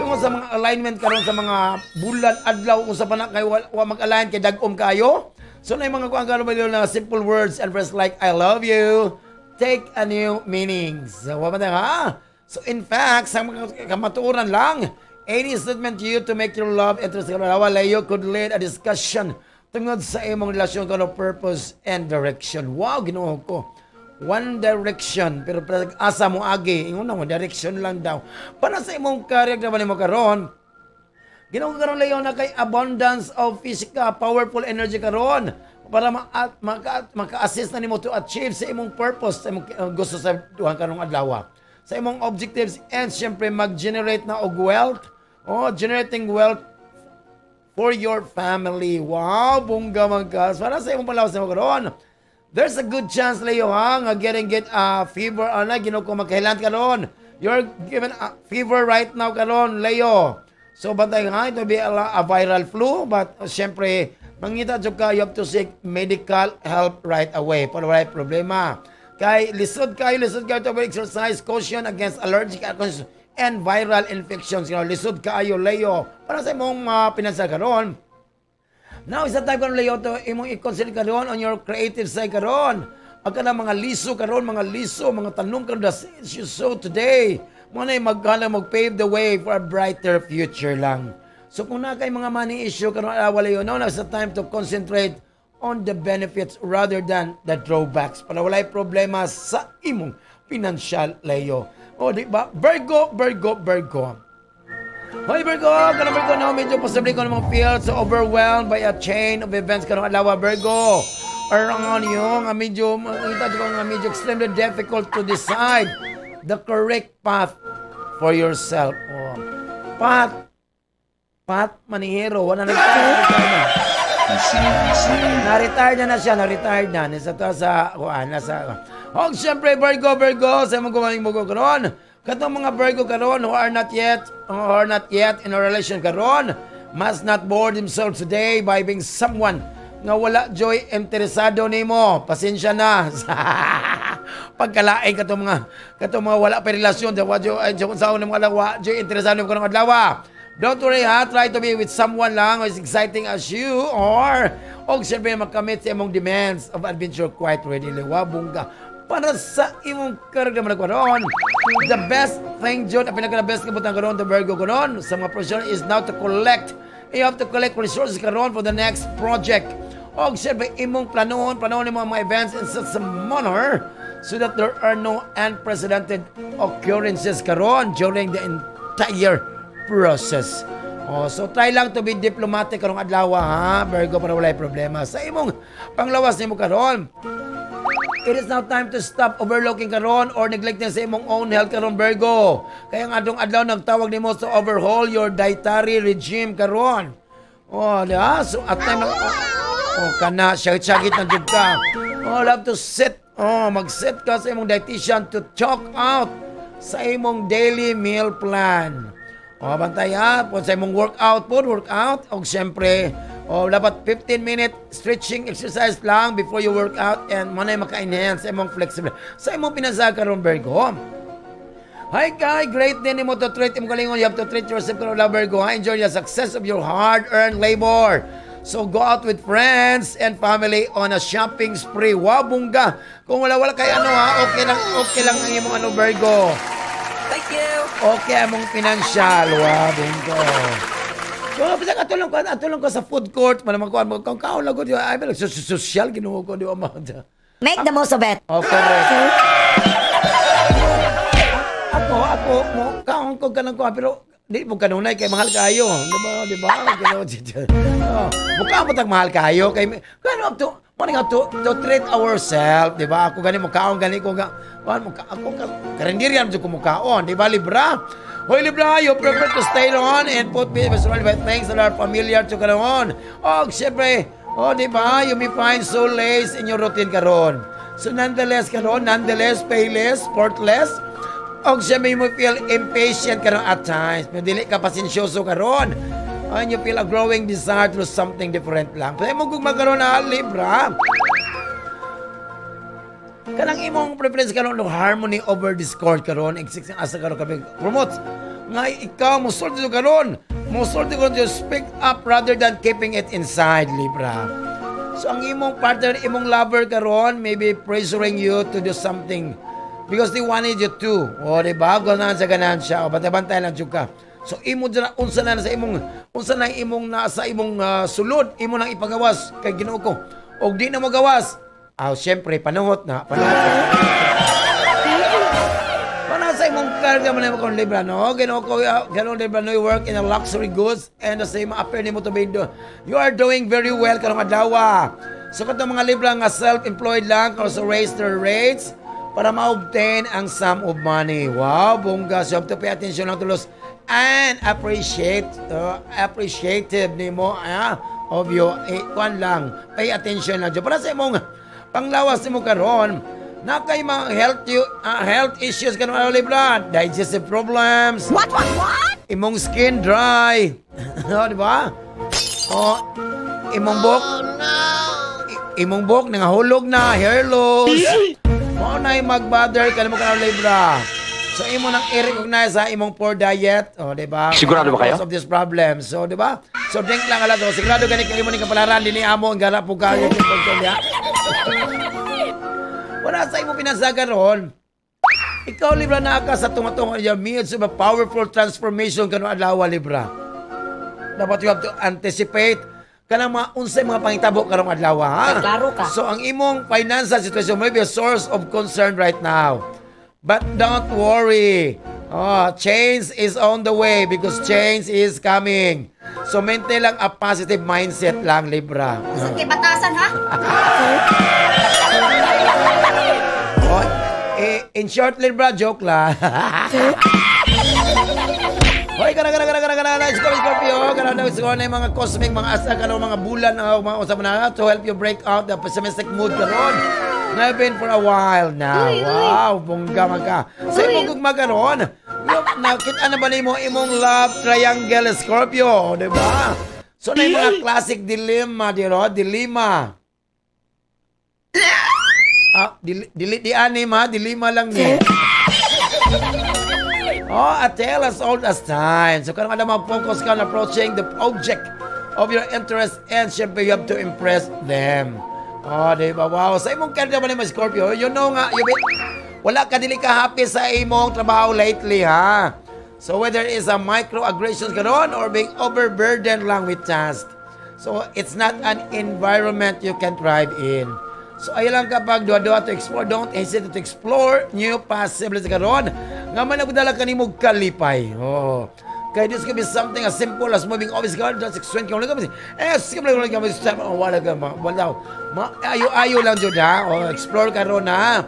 Tungod sa mga alignment karon sa mga bulan adlaw unsa pa na kay wa mag-align kay dag-om kayo. So nay mga kuan karon na simple words and phrases like I love you take a new meanings. So, wa ha? So in fact, sa mga kamatuoran lang, any statement to you to make your love interesting Leo could lead a discussion tungod sa imong relasyon kano purpose and direction. Wow, Ginoo ko. One direction, pero asa mo agi, ingon na mo direction lang daw. Para sa imong career naman nimo karon, Ginoo karon Leo na kay abundance of physical powerful energy karon para maka-assist na nimo to achieve sa imong purpose, sa imong gusto sa duha karong adlaw, sa imong objectives, and syempre mag-generate na og wealth. Oh, generating wealth for your family. Wow, bongga man ka. Para sa imong palawas nimo karon. There's a good chance Leo ha nga get a fever ana Ginoo ko magkahilan karon. You're given a fever right now karon Leo. So bantay ha, it will be a viral flu, but syempre mangita jud ka, you have to seek medical help right away para walay problema. Kay lisod kayo to exercise caution against allergic and viral infections. You know, lisod kaayo Leo para sa imong pinansal karon. Now is the time karon Leo to imong i-consider karon on your creative side karon. Ang kanang mga liso karon, mga liso, mga tanong karon, the seeds you sow today. Mo na maghala mag-pave the way for a brighter future lang. So kung na kay mga money issue karon wala yun, now is the time to concentrate on the benefits rather than the drawbacks para walay problema sa imong financial Leo. O di ba? Virgo, Virgo, Virgo. Hoy Virgo, kanang Virgo no, medyo posible ko namang feel so overwhelmed by a chain of events karong adlaw Virgo. Around you nga medyo makita ko nga medyo extremely difficult to decide the correct path for yourself. Oh. Path manihero, wala na. Na-retire na siya, na-retire na. Nasa to sa kuan, nasa. Og syempre Virgo, Virgo, sa imong gumaling mo karon. Katong mga Virgo karon who are not yet in a relation karon, must not bore themselves today by being someone nga wala joy interesado nimo. Pasensya na. Pagkalain katong mga wala pa relasyon, wa joy sa mga adlaw, joy interesado nimo karong adlaw. Don't worry ha, try to be with someone lang who is exciting as you or og syempre makamit sa imong demands of adventure quite readily. Wa bongga para sa imong karagdaman karon. The best thing jud, ang pinaka best nga butang karon the Virgo karon sa mga professional is now to collect. You have to collect resources karon for the next project. Og syempre imong planuhon nimo ang mga events in such a manner so that there are no unprecedented occurrences karon during the entire process. Oh, so try lang to be diplomatic karong adlaw ha, Virgo, para walay problema sa imong panglawas nimo karon. It is now time to stop overlooking karon or neglecting sa imong own health karon Virgo. Kaya nga adtong adlaw nagtawag nimo to overhaul your dietary regime karon. Oh, di ba? So at time lang, oh, kana syagit na jud ka. Oh, love to sit. Oh, mag-sit ka sa imong dietitian to talk out sa imong daily meal plan. O, bantay ha, po sa imong workout po, workout. O, siyempre, o, dapat 15-minute stretching exercise lang before you work out and manay maka-enhance sa imong flexibility. Sa imong pinasaka karon Virgo. Hi, guy, great din mo to treat imong kalingon. You have to treat yourself karon Virgo. Ha? Enjoy the success of your hard-earned labor. So go out with friends and family on a shopping spree. Wow, bongga. Kung wala kay ano ha, okay lang ang imong ano Virgo. Thank you. Okay among financial. Wow, bingo. So, bisa katulong ko sa food court, malamang ko ang kaon lang ko di ay social Ginoo ko di ba. Make the most of it. Oh, correct. Ako Mo kaon ko kanang kuha, pero di mo kanunay kay mahal kayo. Di ba? Di ba? Oh, mukha mo tag mahal kayo kay kano to mo nga to treat ourselves, di ba? Ako gani mo kaon gani ko nga kuan mo ako ka karinderiya mo ko mukaon, di ba, Libra? Hoy Libra, you prefer to stay on and put me surrounded by things that are familiar to karon. Oh, syempre, oh, di ba? You may find solace in your routine karon. So nonetheless karon, nonetheless, pay less, sport less. Og syempre, you feel impatient karon at times. Pero dili ka pasensyoso karon. And you feel a growing desire to do something different lang. Pero mo kung magkaroon na, Libra, kanang imong preference karon no harmony over discord karon, exist asa karon kami promote nga ikaw mo sulti karon, mo sulti karon to speak up rather than keeping it inside, Libra. So ang imong partner, imong lover karon maybe pressuring you to do something because they wanted you to. O, di ba? Ganahan sa ganahan siya. O, bantay-bantay lang jud ka. So imo dyan unsa na sa imong unsa na imong nasa imong sulod, imo nang ipagawas kay Ginoo ko. Og di na mo gawas, ah, syempre panuhot na, panuhot na. Para sa imong karga mo na kung Libra, no? Ginoo ko, Ginoo Libra, no, you work in a luxury goods and the same appear nimo to be do. You are doing very well karong adlaw. So katong mga Libra nga self-employed lang, also raise their rates para ma-obtain ang sum of money. Wow, bongga. So you have to pay attention lang tulos and appreciate appreciative nimo of you eh, kuan lang, pay attention lang para sa imong panglawas nimo karon. Na kay mga health issues karon, Libra, digestive problems. What? Imong skin dry, oh, di ba? Oh, imong buhok, Oh no! Imong buhok nangahulog na, hair loss. Mao na mag-bother kanimo karon, Libra. So imo nang i-recognize sa imong poor diet, oh, di ba? Sigurado ba kayo? Cause of this problem. So, di ba? So drink lang ala. So, sigurado gani kay imo ni kapalaran dinhi amo ang gara po kayo ya. Wala sa imo pinasaga ron. Ikaw, Libra, na ka sa tunga-tunga your midst of a powerful transformation kano adlaw, Libra. Dapat you have to anticipate kanang mga unsay mga pangitabo karong adlaw, ha. Klaro ka. So ang imong financial situation may be a source of concern right now. But don't worry. Oh, change is on the way because change is coming. So maintain lang a positive mindset lang, Libra. Sige, batasan ha? Oh, eh, in short, Libra, joke lang. Hoy, kana kana kana kana kana Scorpio, Scorpio, kana na Scorpio na yung mga cosmic, mga asa kana mga bulan mga usap na to help you break out the pessimistic mood karon. I've been for a while now. Uy, uy. Wow, bongga magka. Sa imong gugma karon, nakita na ba nimo imong love triangle, Scorpio, di ba? So na yung mga classic dilemma, di ba? Dilemma. Ah, dili, dili di anim ha, dilema lang ni. Oh, a tale as old as time. So karong alam mo, focus ka on approaching the object of your interest and syempre you have to impress them. Oh, di ba? Wow. Sa imong career naman ni Scorpio, you know nga, you be, wala ka dili ka happy sa imong trabaho lately, ha? So whether it's a microaggressions karon or being overburdened lang with tasks. So it's not an environment you can thrive in. So ayaw lang kapag duha-duha to explore, don't hesitate to explore new possibilities karon. Nga man nagdala kanimo kalipay. Oh. Kaya this could be something as simple as moving office karon, just explain ka lang eh, sige lang lang step, oh, wala ka ma, wala. Ma, ayo-ayo lang jud ha. Oh, explore karon ha.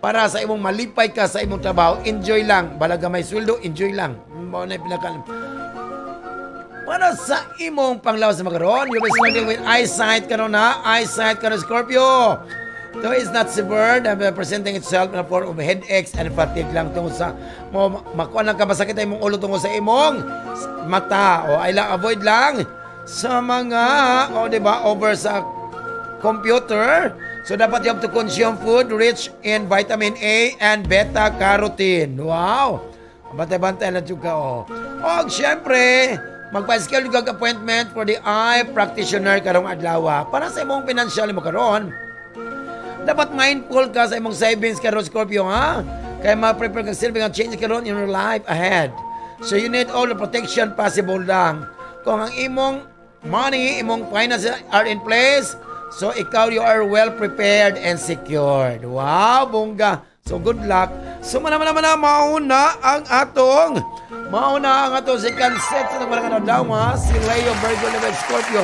Para sa imong malipay ka sa imong trabaho, enjoy lang. Balaga may sweldo, enjoy lang. Mao na pinaka para sa imong panglawas na makaroon, you be struggling with eyesight karon ha. Eyesight karon, Scorpio. Though it's not severe, presenting itself in a form of headaches and fatigue lang tungkol sa mo makuha lang ka masakit ang imong ulo tungkol sa imong mata. O ay lang avoid lang sa mga, o di ba, over sa computer. So dapat you have to consume food rich in vitamin A and beta carotene. Wow. Bantay-bantay lang jud ka, oh. Og syempre, magpa-schedule kag appointment for the eye practitioner karong adlaw. Para sa imong financial mo karon, dapat mindful ka sa imong savings karon, Scorpio, ha? Kaya ma-prepare kang saving ang change karon in your life ahead. So you need all the protection possible lang. Kung ang imong money, imong finances are in place, so ikaw, you are well prepared and secured. Wow, bongga. So good luck. So mana mauna ang atong second set sa nagwalang adlaw, si Leo, Virgo, Libra, Scorpio.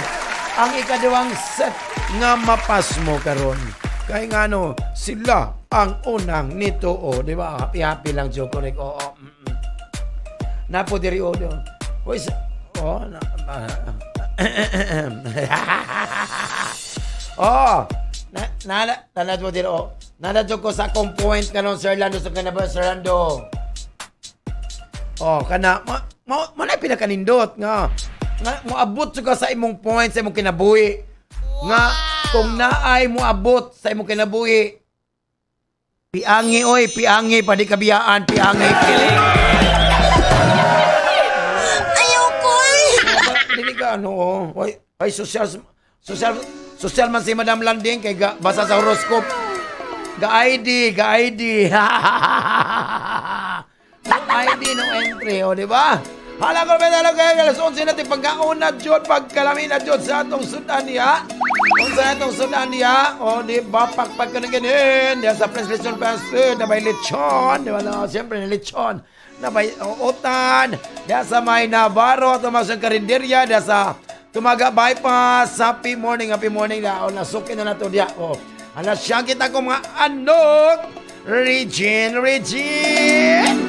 Ang ikaduhang set nga mapasmo karon. Kay ngano sila ang unang nito, oh, di ba? Happy happy lang joke correct. Oo. Napo diri, oh. Hoy, oh, na, oh, na na na na diri, oh. Nana ko sa akong point kanon, Sir Lando, sa kana ba, Sir Lando. Oh, kana ma ma, ma na pinakanindot nga nga moabot ka sa imong point sa imong kinabuhi. Nga kung naay moabot sa imong kinabuhi, piangi oy, piangi pa di kabiyaan, piangi. Ayaw ko. Dili ka ano, oh. Oy, ay social social social man si Madam Landing kay ga, basa sa horoscope. Ga ID, ga ID. No ID, no entry, o, di ba? Hala ko ba kayo, alas 11 natin pagkauna jud, pagkalami na jud sa atong sudan niya. Unsa atong sudan niya? O, di ba, pakpak ka na ganin. Diya sa Prince Lechon Fast Food, na may lechon. Di ba, no? Siyempre, lechon. Na may utan. Diya sa may Navarro, tumasang karinderya. Diya sa Tumaga Bypass. Happy morning, happy morning. O, nasukin na nato diya. O, alas siyang kita ko mga anok. Regine, Regine!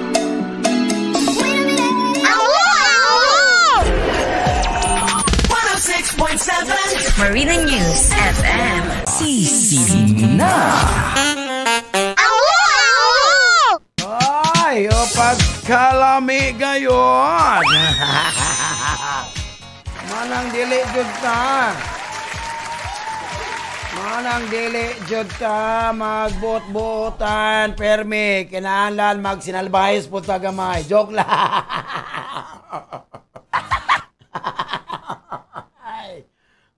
Awo! 106.7 Marina News FM. Sisig na. Awo! Ay, o pagkalami gayon. Manang dili jud ta. Manang dili jud ta magbuot-buotan permi kinahanglan magsinalbahis po ta gamay. Joke lang. Ay,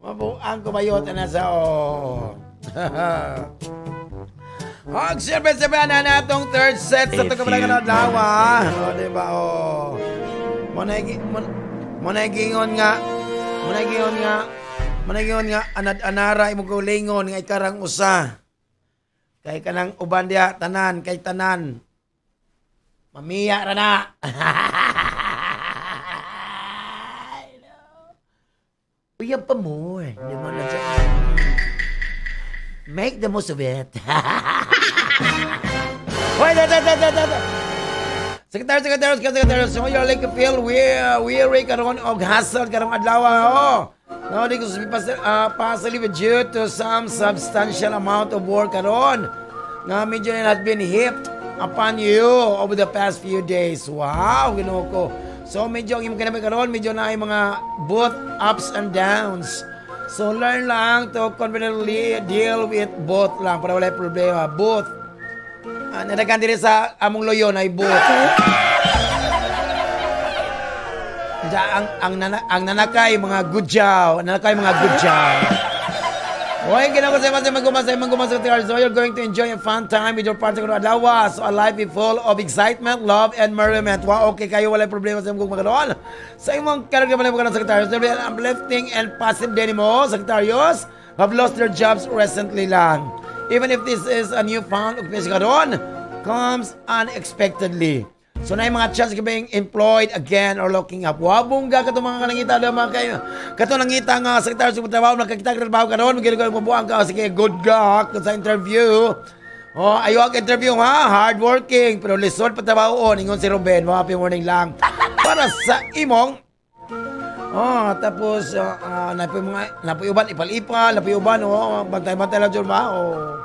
mabuang kumayot na sa oh. Ag siyempre siyempre na natong third set sa A tukamala few ka adlaw. moments O, di ba? Oh. Mo gingon nga, mo gingon nga, mo gingon nga anad-anara imong kaulingon nga ikarang usa. Kay kanang uban diha tanan kay tanan. Mamiya ra na. Uyab pa mo eh. Di mo na make the most of it. Hoy, da, da, da, da, da, da. Secretary, secretary, secretary, so you're like feel weary karon og hassle karong adlaw, oh. No, di ko possibly due to some substantial amount of work karon. Nga medyo na has been heaped upon you over the past few days. Wow, Ginoo ko. So medyo ang imong kinabuhi karon, medyo na ay mga both ups and downs. So learn lang to confidently deal with both lang para wala problema. Both. Nadagan diri sa among loyon ay both. Ja, ang nanakay mga gudyaw, nanakay mga gudyaw. Oy, ginako sa mga magumasa magumasa. So you're going to enjoy a fun time with your partner adlaw. So a life is full of excitement, love, and merriment. Wow, okay kayo, wala problema sa imong magkaroon. Sa imong karon ka man Secretarios, uplifting and positive day mo, Secretarios have lost their jobs recently lang. Even if this is a new found occupation karon, comes unexpectedly. So na yung mga chance ka being employed again or looking up. Wow, bongga kato mga kanangita mga kayo. Kato nangita nga sekretaryo sa trabaho, nakakita ka trabaho karon, magiging mabuang ka, sige, good ka sa interview. Oh, ayo ang interview ha, hardworking, pero lisod pa trabaho on, ingon si Ruben, happy morning lang. Para sa imong. Oh, tapos napoy mga napoy uban ipal-ipal, napoy uban, oh, bantay-bantay lang jud ba. Oh.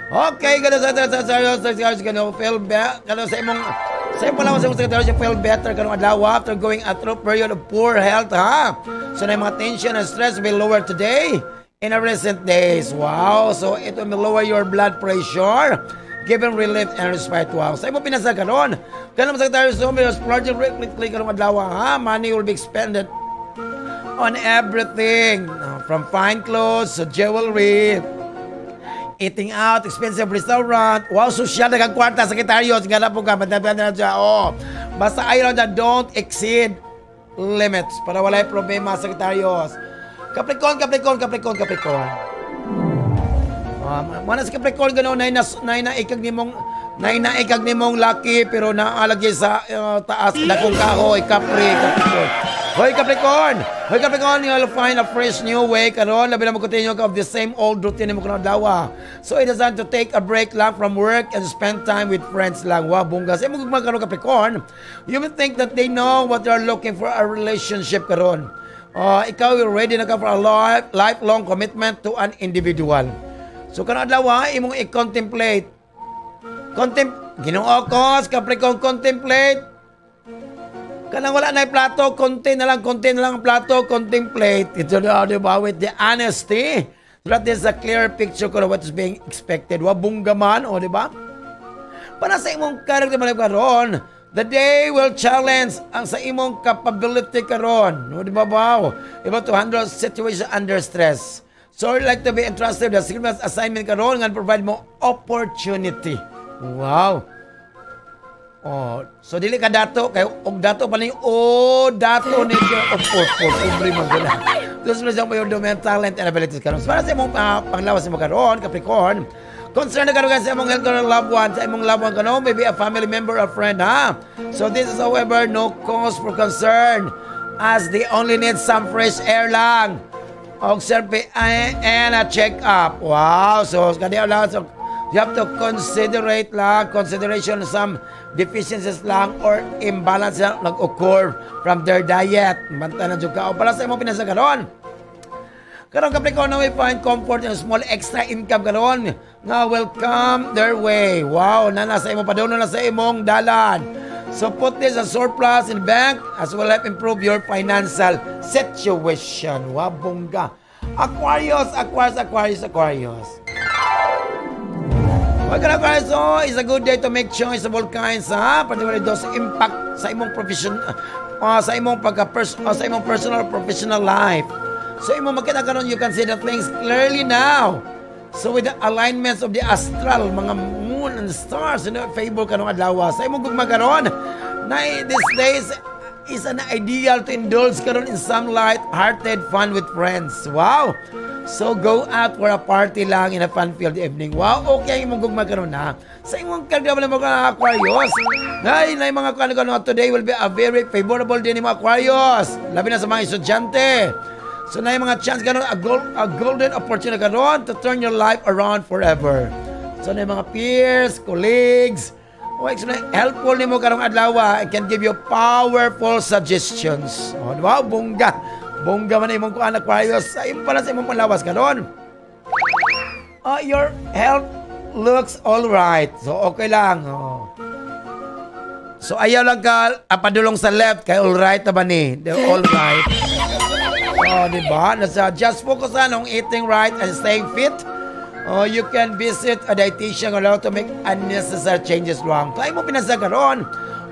Okay, gano sa gano feel better gano sa imong sa imong pala sa imong secretary feel better karong adlaw after going a through period of poor health ha. So na mga tension and stress will lower today in a recent days. Wow, so it will lower your blood pressure, giving relief and respite. Wow. Sa imong pinasa karon, kanang secretary so may splurging click karong adlaw ha. Money will be expended on everything, from fine clothes to jewelry, eating out, expensive restaurant. Wow, social na kang kwarta, sekretaryo. Sige na po ka, madami na siya. Oh. Basta ayaw na, don't exceed limits para walay problema, sekretaryos. Capricorn, Capricorn, Capricorn, Capricorn. Mana sa Capricorn gano'n, nay na ikag nimong Nainaikag nimong laki pero naalagi sa taas dakong kahoy, Capri, Capricorn. Hoy Capricorn! Hoy Capricorn, you'll find a fresh new way karon, labi na mo continue ka of the same old routine mo karon adlaw. So it is time to take a break lang from work and spend time with friends lang. Wow, bongga. Sa imong gugma karon, Capricorn, you may think that they know what they are looking for, a relationship karon. Ikaw, you're ready na ka for a lifelong commitment to an individual. So karon adlaw, imong i-contemplate. Ginoo ko, Capricorn, contemplate. Kanang wala na plato, konti na lang ang plato, contemplate. Ito na, di ba? With the honesty. So that is a clear picture ko what is being expected. Wa bongga man, o di ba? Para sa imong character man karon, the day will challenge ang sa imong capability karon. No, di ba ba? Iba to handle situation under stress. So you like to be entrusted with the significant assignment karon nga provide mo opportunity. Wow. Oh, so dili ka dato kay og dato pa ni, oh, dato ni oh, oh, oh, pobre man gula. Terus mo yung domain talent and abilities karon. So, para sa imong panglawas mo karon, Capricorn, concerned na karon sa imong health or loved one, sa imong loved one karon, maybe a family member or friend, ha. So this is, however, no cause for concern as they only need some fresh air lang. Og selfie and a check up. Wow, so kani lang, so you have to considerate lang, consideration some deficiencies lang or imbalance lang nag-occur from their diet. Banta na jud ka. O para sa imong pinasa karon. Karon, Capricorn, we find comfort in a small extra income karon nga will come their way. Wow, na nasa imong padulong na sa imong dalan. So put this as surplus in bank as well help improve your financial situation. Wow, bongga. Aquarius, Aquarius, Aquarius, Aquarius. Welcome, Aquarius. So, it's a good day to make choice of all kinds, ha? Particularly those impact sa imong profession, sa imong pagka sa imong personal or professional life. So, imong makita karon, you can see the things clearly now. So, with the alignments of the astral, mga moon and stars, favor karong adlaw. Sa imong gugma karon, na these days is an ideal to indulge karon in some light-hearted fun with friends. Wow! So go out for a party lang in a fun-filled evening. Wow, okay ang imong gugma karon ha. Sa imong kagdaman mo ka, Aquarius. Nay, nay mga kuan karon, today will be a very favorable day nimo, Aquarius. Labi na sa mga estudyante. So na mga chance karon, a golden opportunity karon to turn your life around forever. So na mga peers, colleagues, o helpful nimo karong adlaw and can give you powerful suggestions. Oh, di ba? Bongga. Bongga man imong kuan, Aquarius. Sa imong pala sa imong palawas karon. Your health looks all right. So okay lang. Oh. So ayaw lang ka padulong sa left kay all right na ba ni? They're all right. Oh, di ba? Nasa just focus on eating right and staying fit. Oh, you can visit a dietitian or to make unnecessary changes wrong. Kaya mo pinasa karon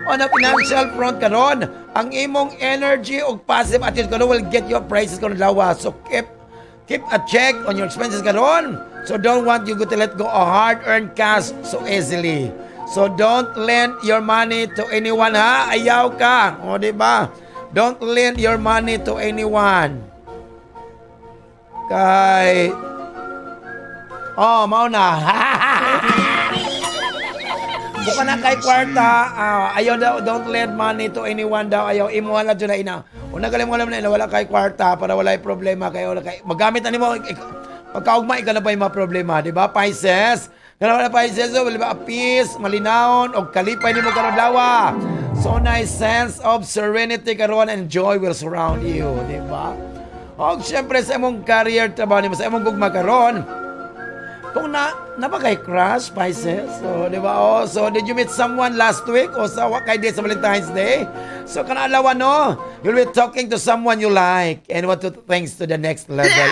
on a financial front karon, ang imong energy ug positive attitude karon will get your praises karon lawa. So keep a check on your expenses karon. So don't want you to let go of hard-earned cash so easily. So don't lend your money to anyone, ha. Ayaw ka. O, di ba? Don't lend your money to anyone. Kay. Oh, mao na. Buka na kay kwarta, ayaw daw, don't lend money to anyone daw. Ayaw, imo na dyan na ina. Una galing mo alam na ina, wala kay kwarta para wala problema kayo. Wala kay, magamit na nimo, pagkaugma, ikaw na ba yung mga problema, di ba? Pisces, kana wala Pisces, so, wala ba, a peace, malinawon, o kalipay nimo karon dawa. So nice sense of serenity karon and joy will surround you, di ba? O syempre sa imong career, trabaho nimo, sa imong gugma karon, kung na ba kay crush, Pisces? So, di ba? Oh, so, did you meet someone last week o sa wa kay day sa Valentine's Day? So, kana adlaw, no? You'll be talking to someone you like and want to things to the next level.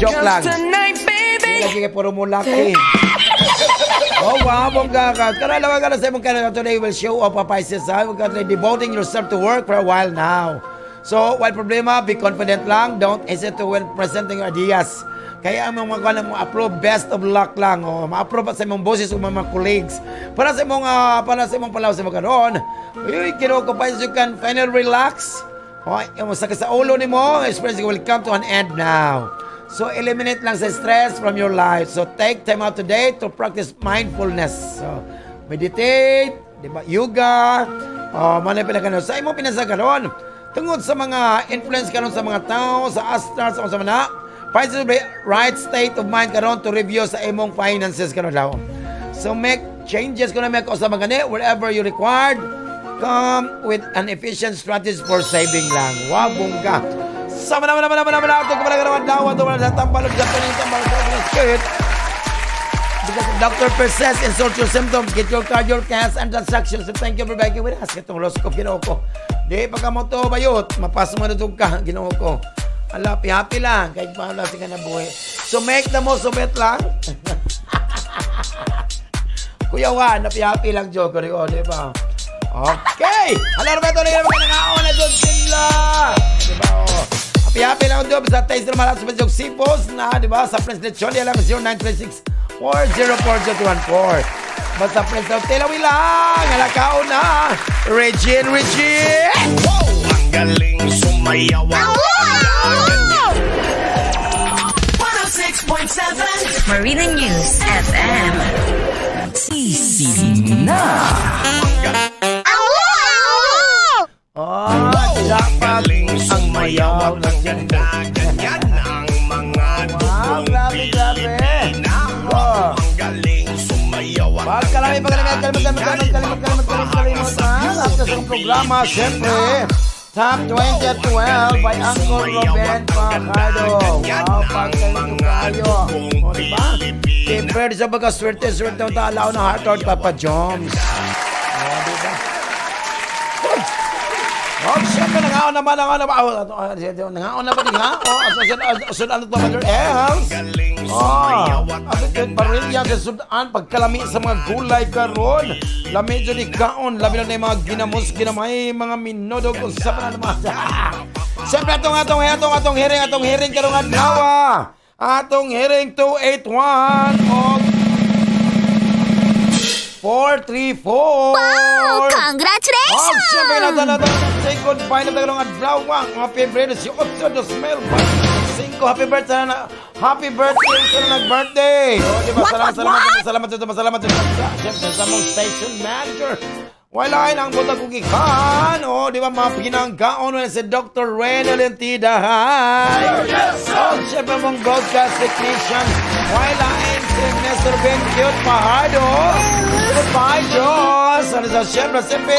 Joke lang. Tonight, baby. Lagi kay puro mo laki. Oh, wow, bongga ka. Kana adlaw ka na sa imong career today will show up, Pisces, ha? We're gonna devoting yourself to work for a while now. So, while problema, be confident lang. Don't hesitate to when presenting your ideas. Kaya ang mga kuan mo approve, best of luck lang. Oh, ma-approve pa sa imong bosses o mga colleagues. Para sa imong palaw sa imong karon. Uy, kino ko pa, you can finally relax. Oh, imong sakit sa ulo nimo, experience will come to an end now. So eliminate lang sa stress from your life. So take time out today to practice mindfulness. So meditate, di ba? Yoga, oh, manay pala sa imong pinasa karon. Tungod sa mga influence karon sa mga tao, sa astral, sa mga find the right state of mind karon to review sa imong finances karon daw. So make changes kuno may sa mga wherever you required. Come with an efficient strategy for saving lang. Wow, bongga. Sama naman naman naman naman ito kumalaga naman daw ito sa tambal sa tambal sa skirt. Because Dr. Perses insult your symptoms, get your card, your cash, and transactions. So thank you for banking with us. Itong horoscope, Ginoo ko. Di pa ka mo to, bayot. Mapas mo na itong ka, Ginoo ko. Ala, happy lang. Kahit paano ka na buhay. So make the most of it lang. Kuya Juan, happy lang, Joe. Di ba? Okay! Hala, Roberto, na yung mga nangaon na doon sila. Di ba? Oh. Happy lang doon sa taste ng malas sa Sipos na, di ba? Sa Prince Lechon, lang 0936-404-0214. Basta Prince of Telawi lang. Halakaon na. Regine, Regine! Wow! Ang galing sumayaw. Ang 106.7 Marina News FM. Easy na! Oh, dapat galing sumayaw at ang ganda. Ganyan ang mga Wow, dugong grabe, grabe. Pilipina. Oh. Ang galing sumayaw at ang Pagkalami, ganda. pagkalami, pagkalami, pagkalami, pagkalami, pagkalami, pagkalami, after sa programa, siyempre, Top 20 at 12 by Uncle Ruben Fajardo. Wow, pagkalito kayo. O, diba? Siyempre, sa baga, swerte, swerte ang taalaw ng heart heart, Papa Joms. O, diba? Uy! Oh, siyempre, nangaon naman, nangaon naman. Oh, nangaon naman, nga. Oh, asudan ito, mother else. Galing Ah, sumayaw at ang ato ganda. parilya sa sudan pagkalami sa mga gulay karon. Lami jud ikaon, labi na yung mga ginamos, ginamay, mga minodog kung sa pa na naman. Siyempre atong atong atong atong hearing karong adlaw. Atong hearing 281 og 434. Wow! Oh, Congratulations! siyempre natin natin say goodbye na tayo ng adlaw ang Pebrero 18, 2025. Happy birthday na, happy birthday sa nag-birthday. Oh, di ba? What, Salamat, what, salamat, what? salamat, salamat, salamat, salamat, siyempre sa mong station manager. Wala ang butang kugikan. Oh, di ba mga pinanggaon na si Dr. Rene Lentidahay. Oh, siyempre mong broadcast technician. Wala si Mr. Ben Cute Fajardo. Goodbye, Diyos. Ano sa siyempre, siyempre,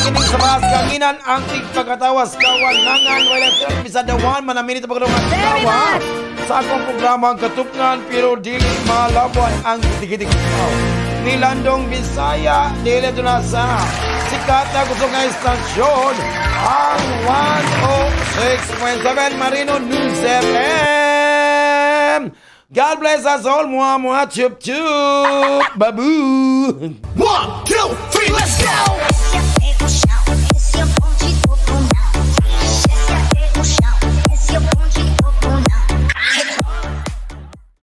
kining sa mga kanginan, ang tigpagkatawas, kawalangan, wala siya, bisa dawan, manaminit ang pagkatawang tawa. Sa akong programa, ang katupngan, pero dili malabuan ang gitig-gitig. Ni Landong Bisaya, dili ito na sa sikat na gusto nga istasyon, ang 106.7 Marino News FM. God bless us all. Mua, mua, chup, chup. Babu. 1, 2, 3, let's go!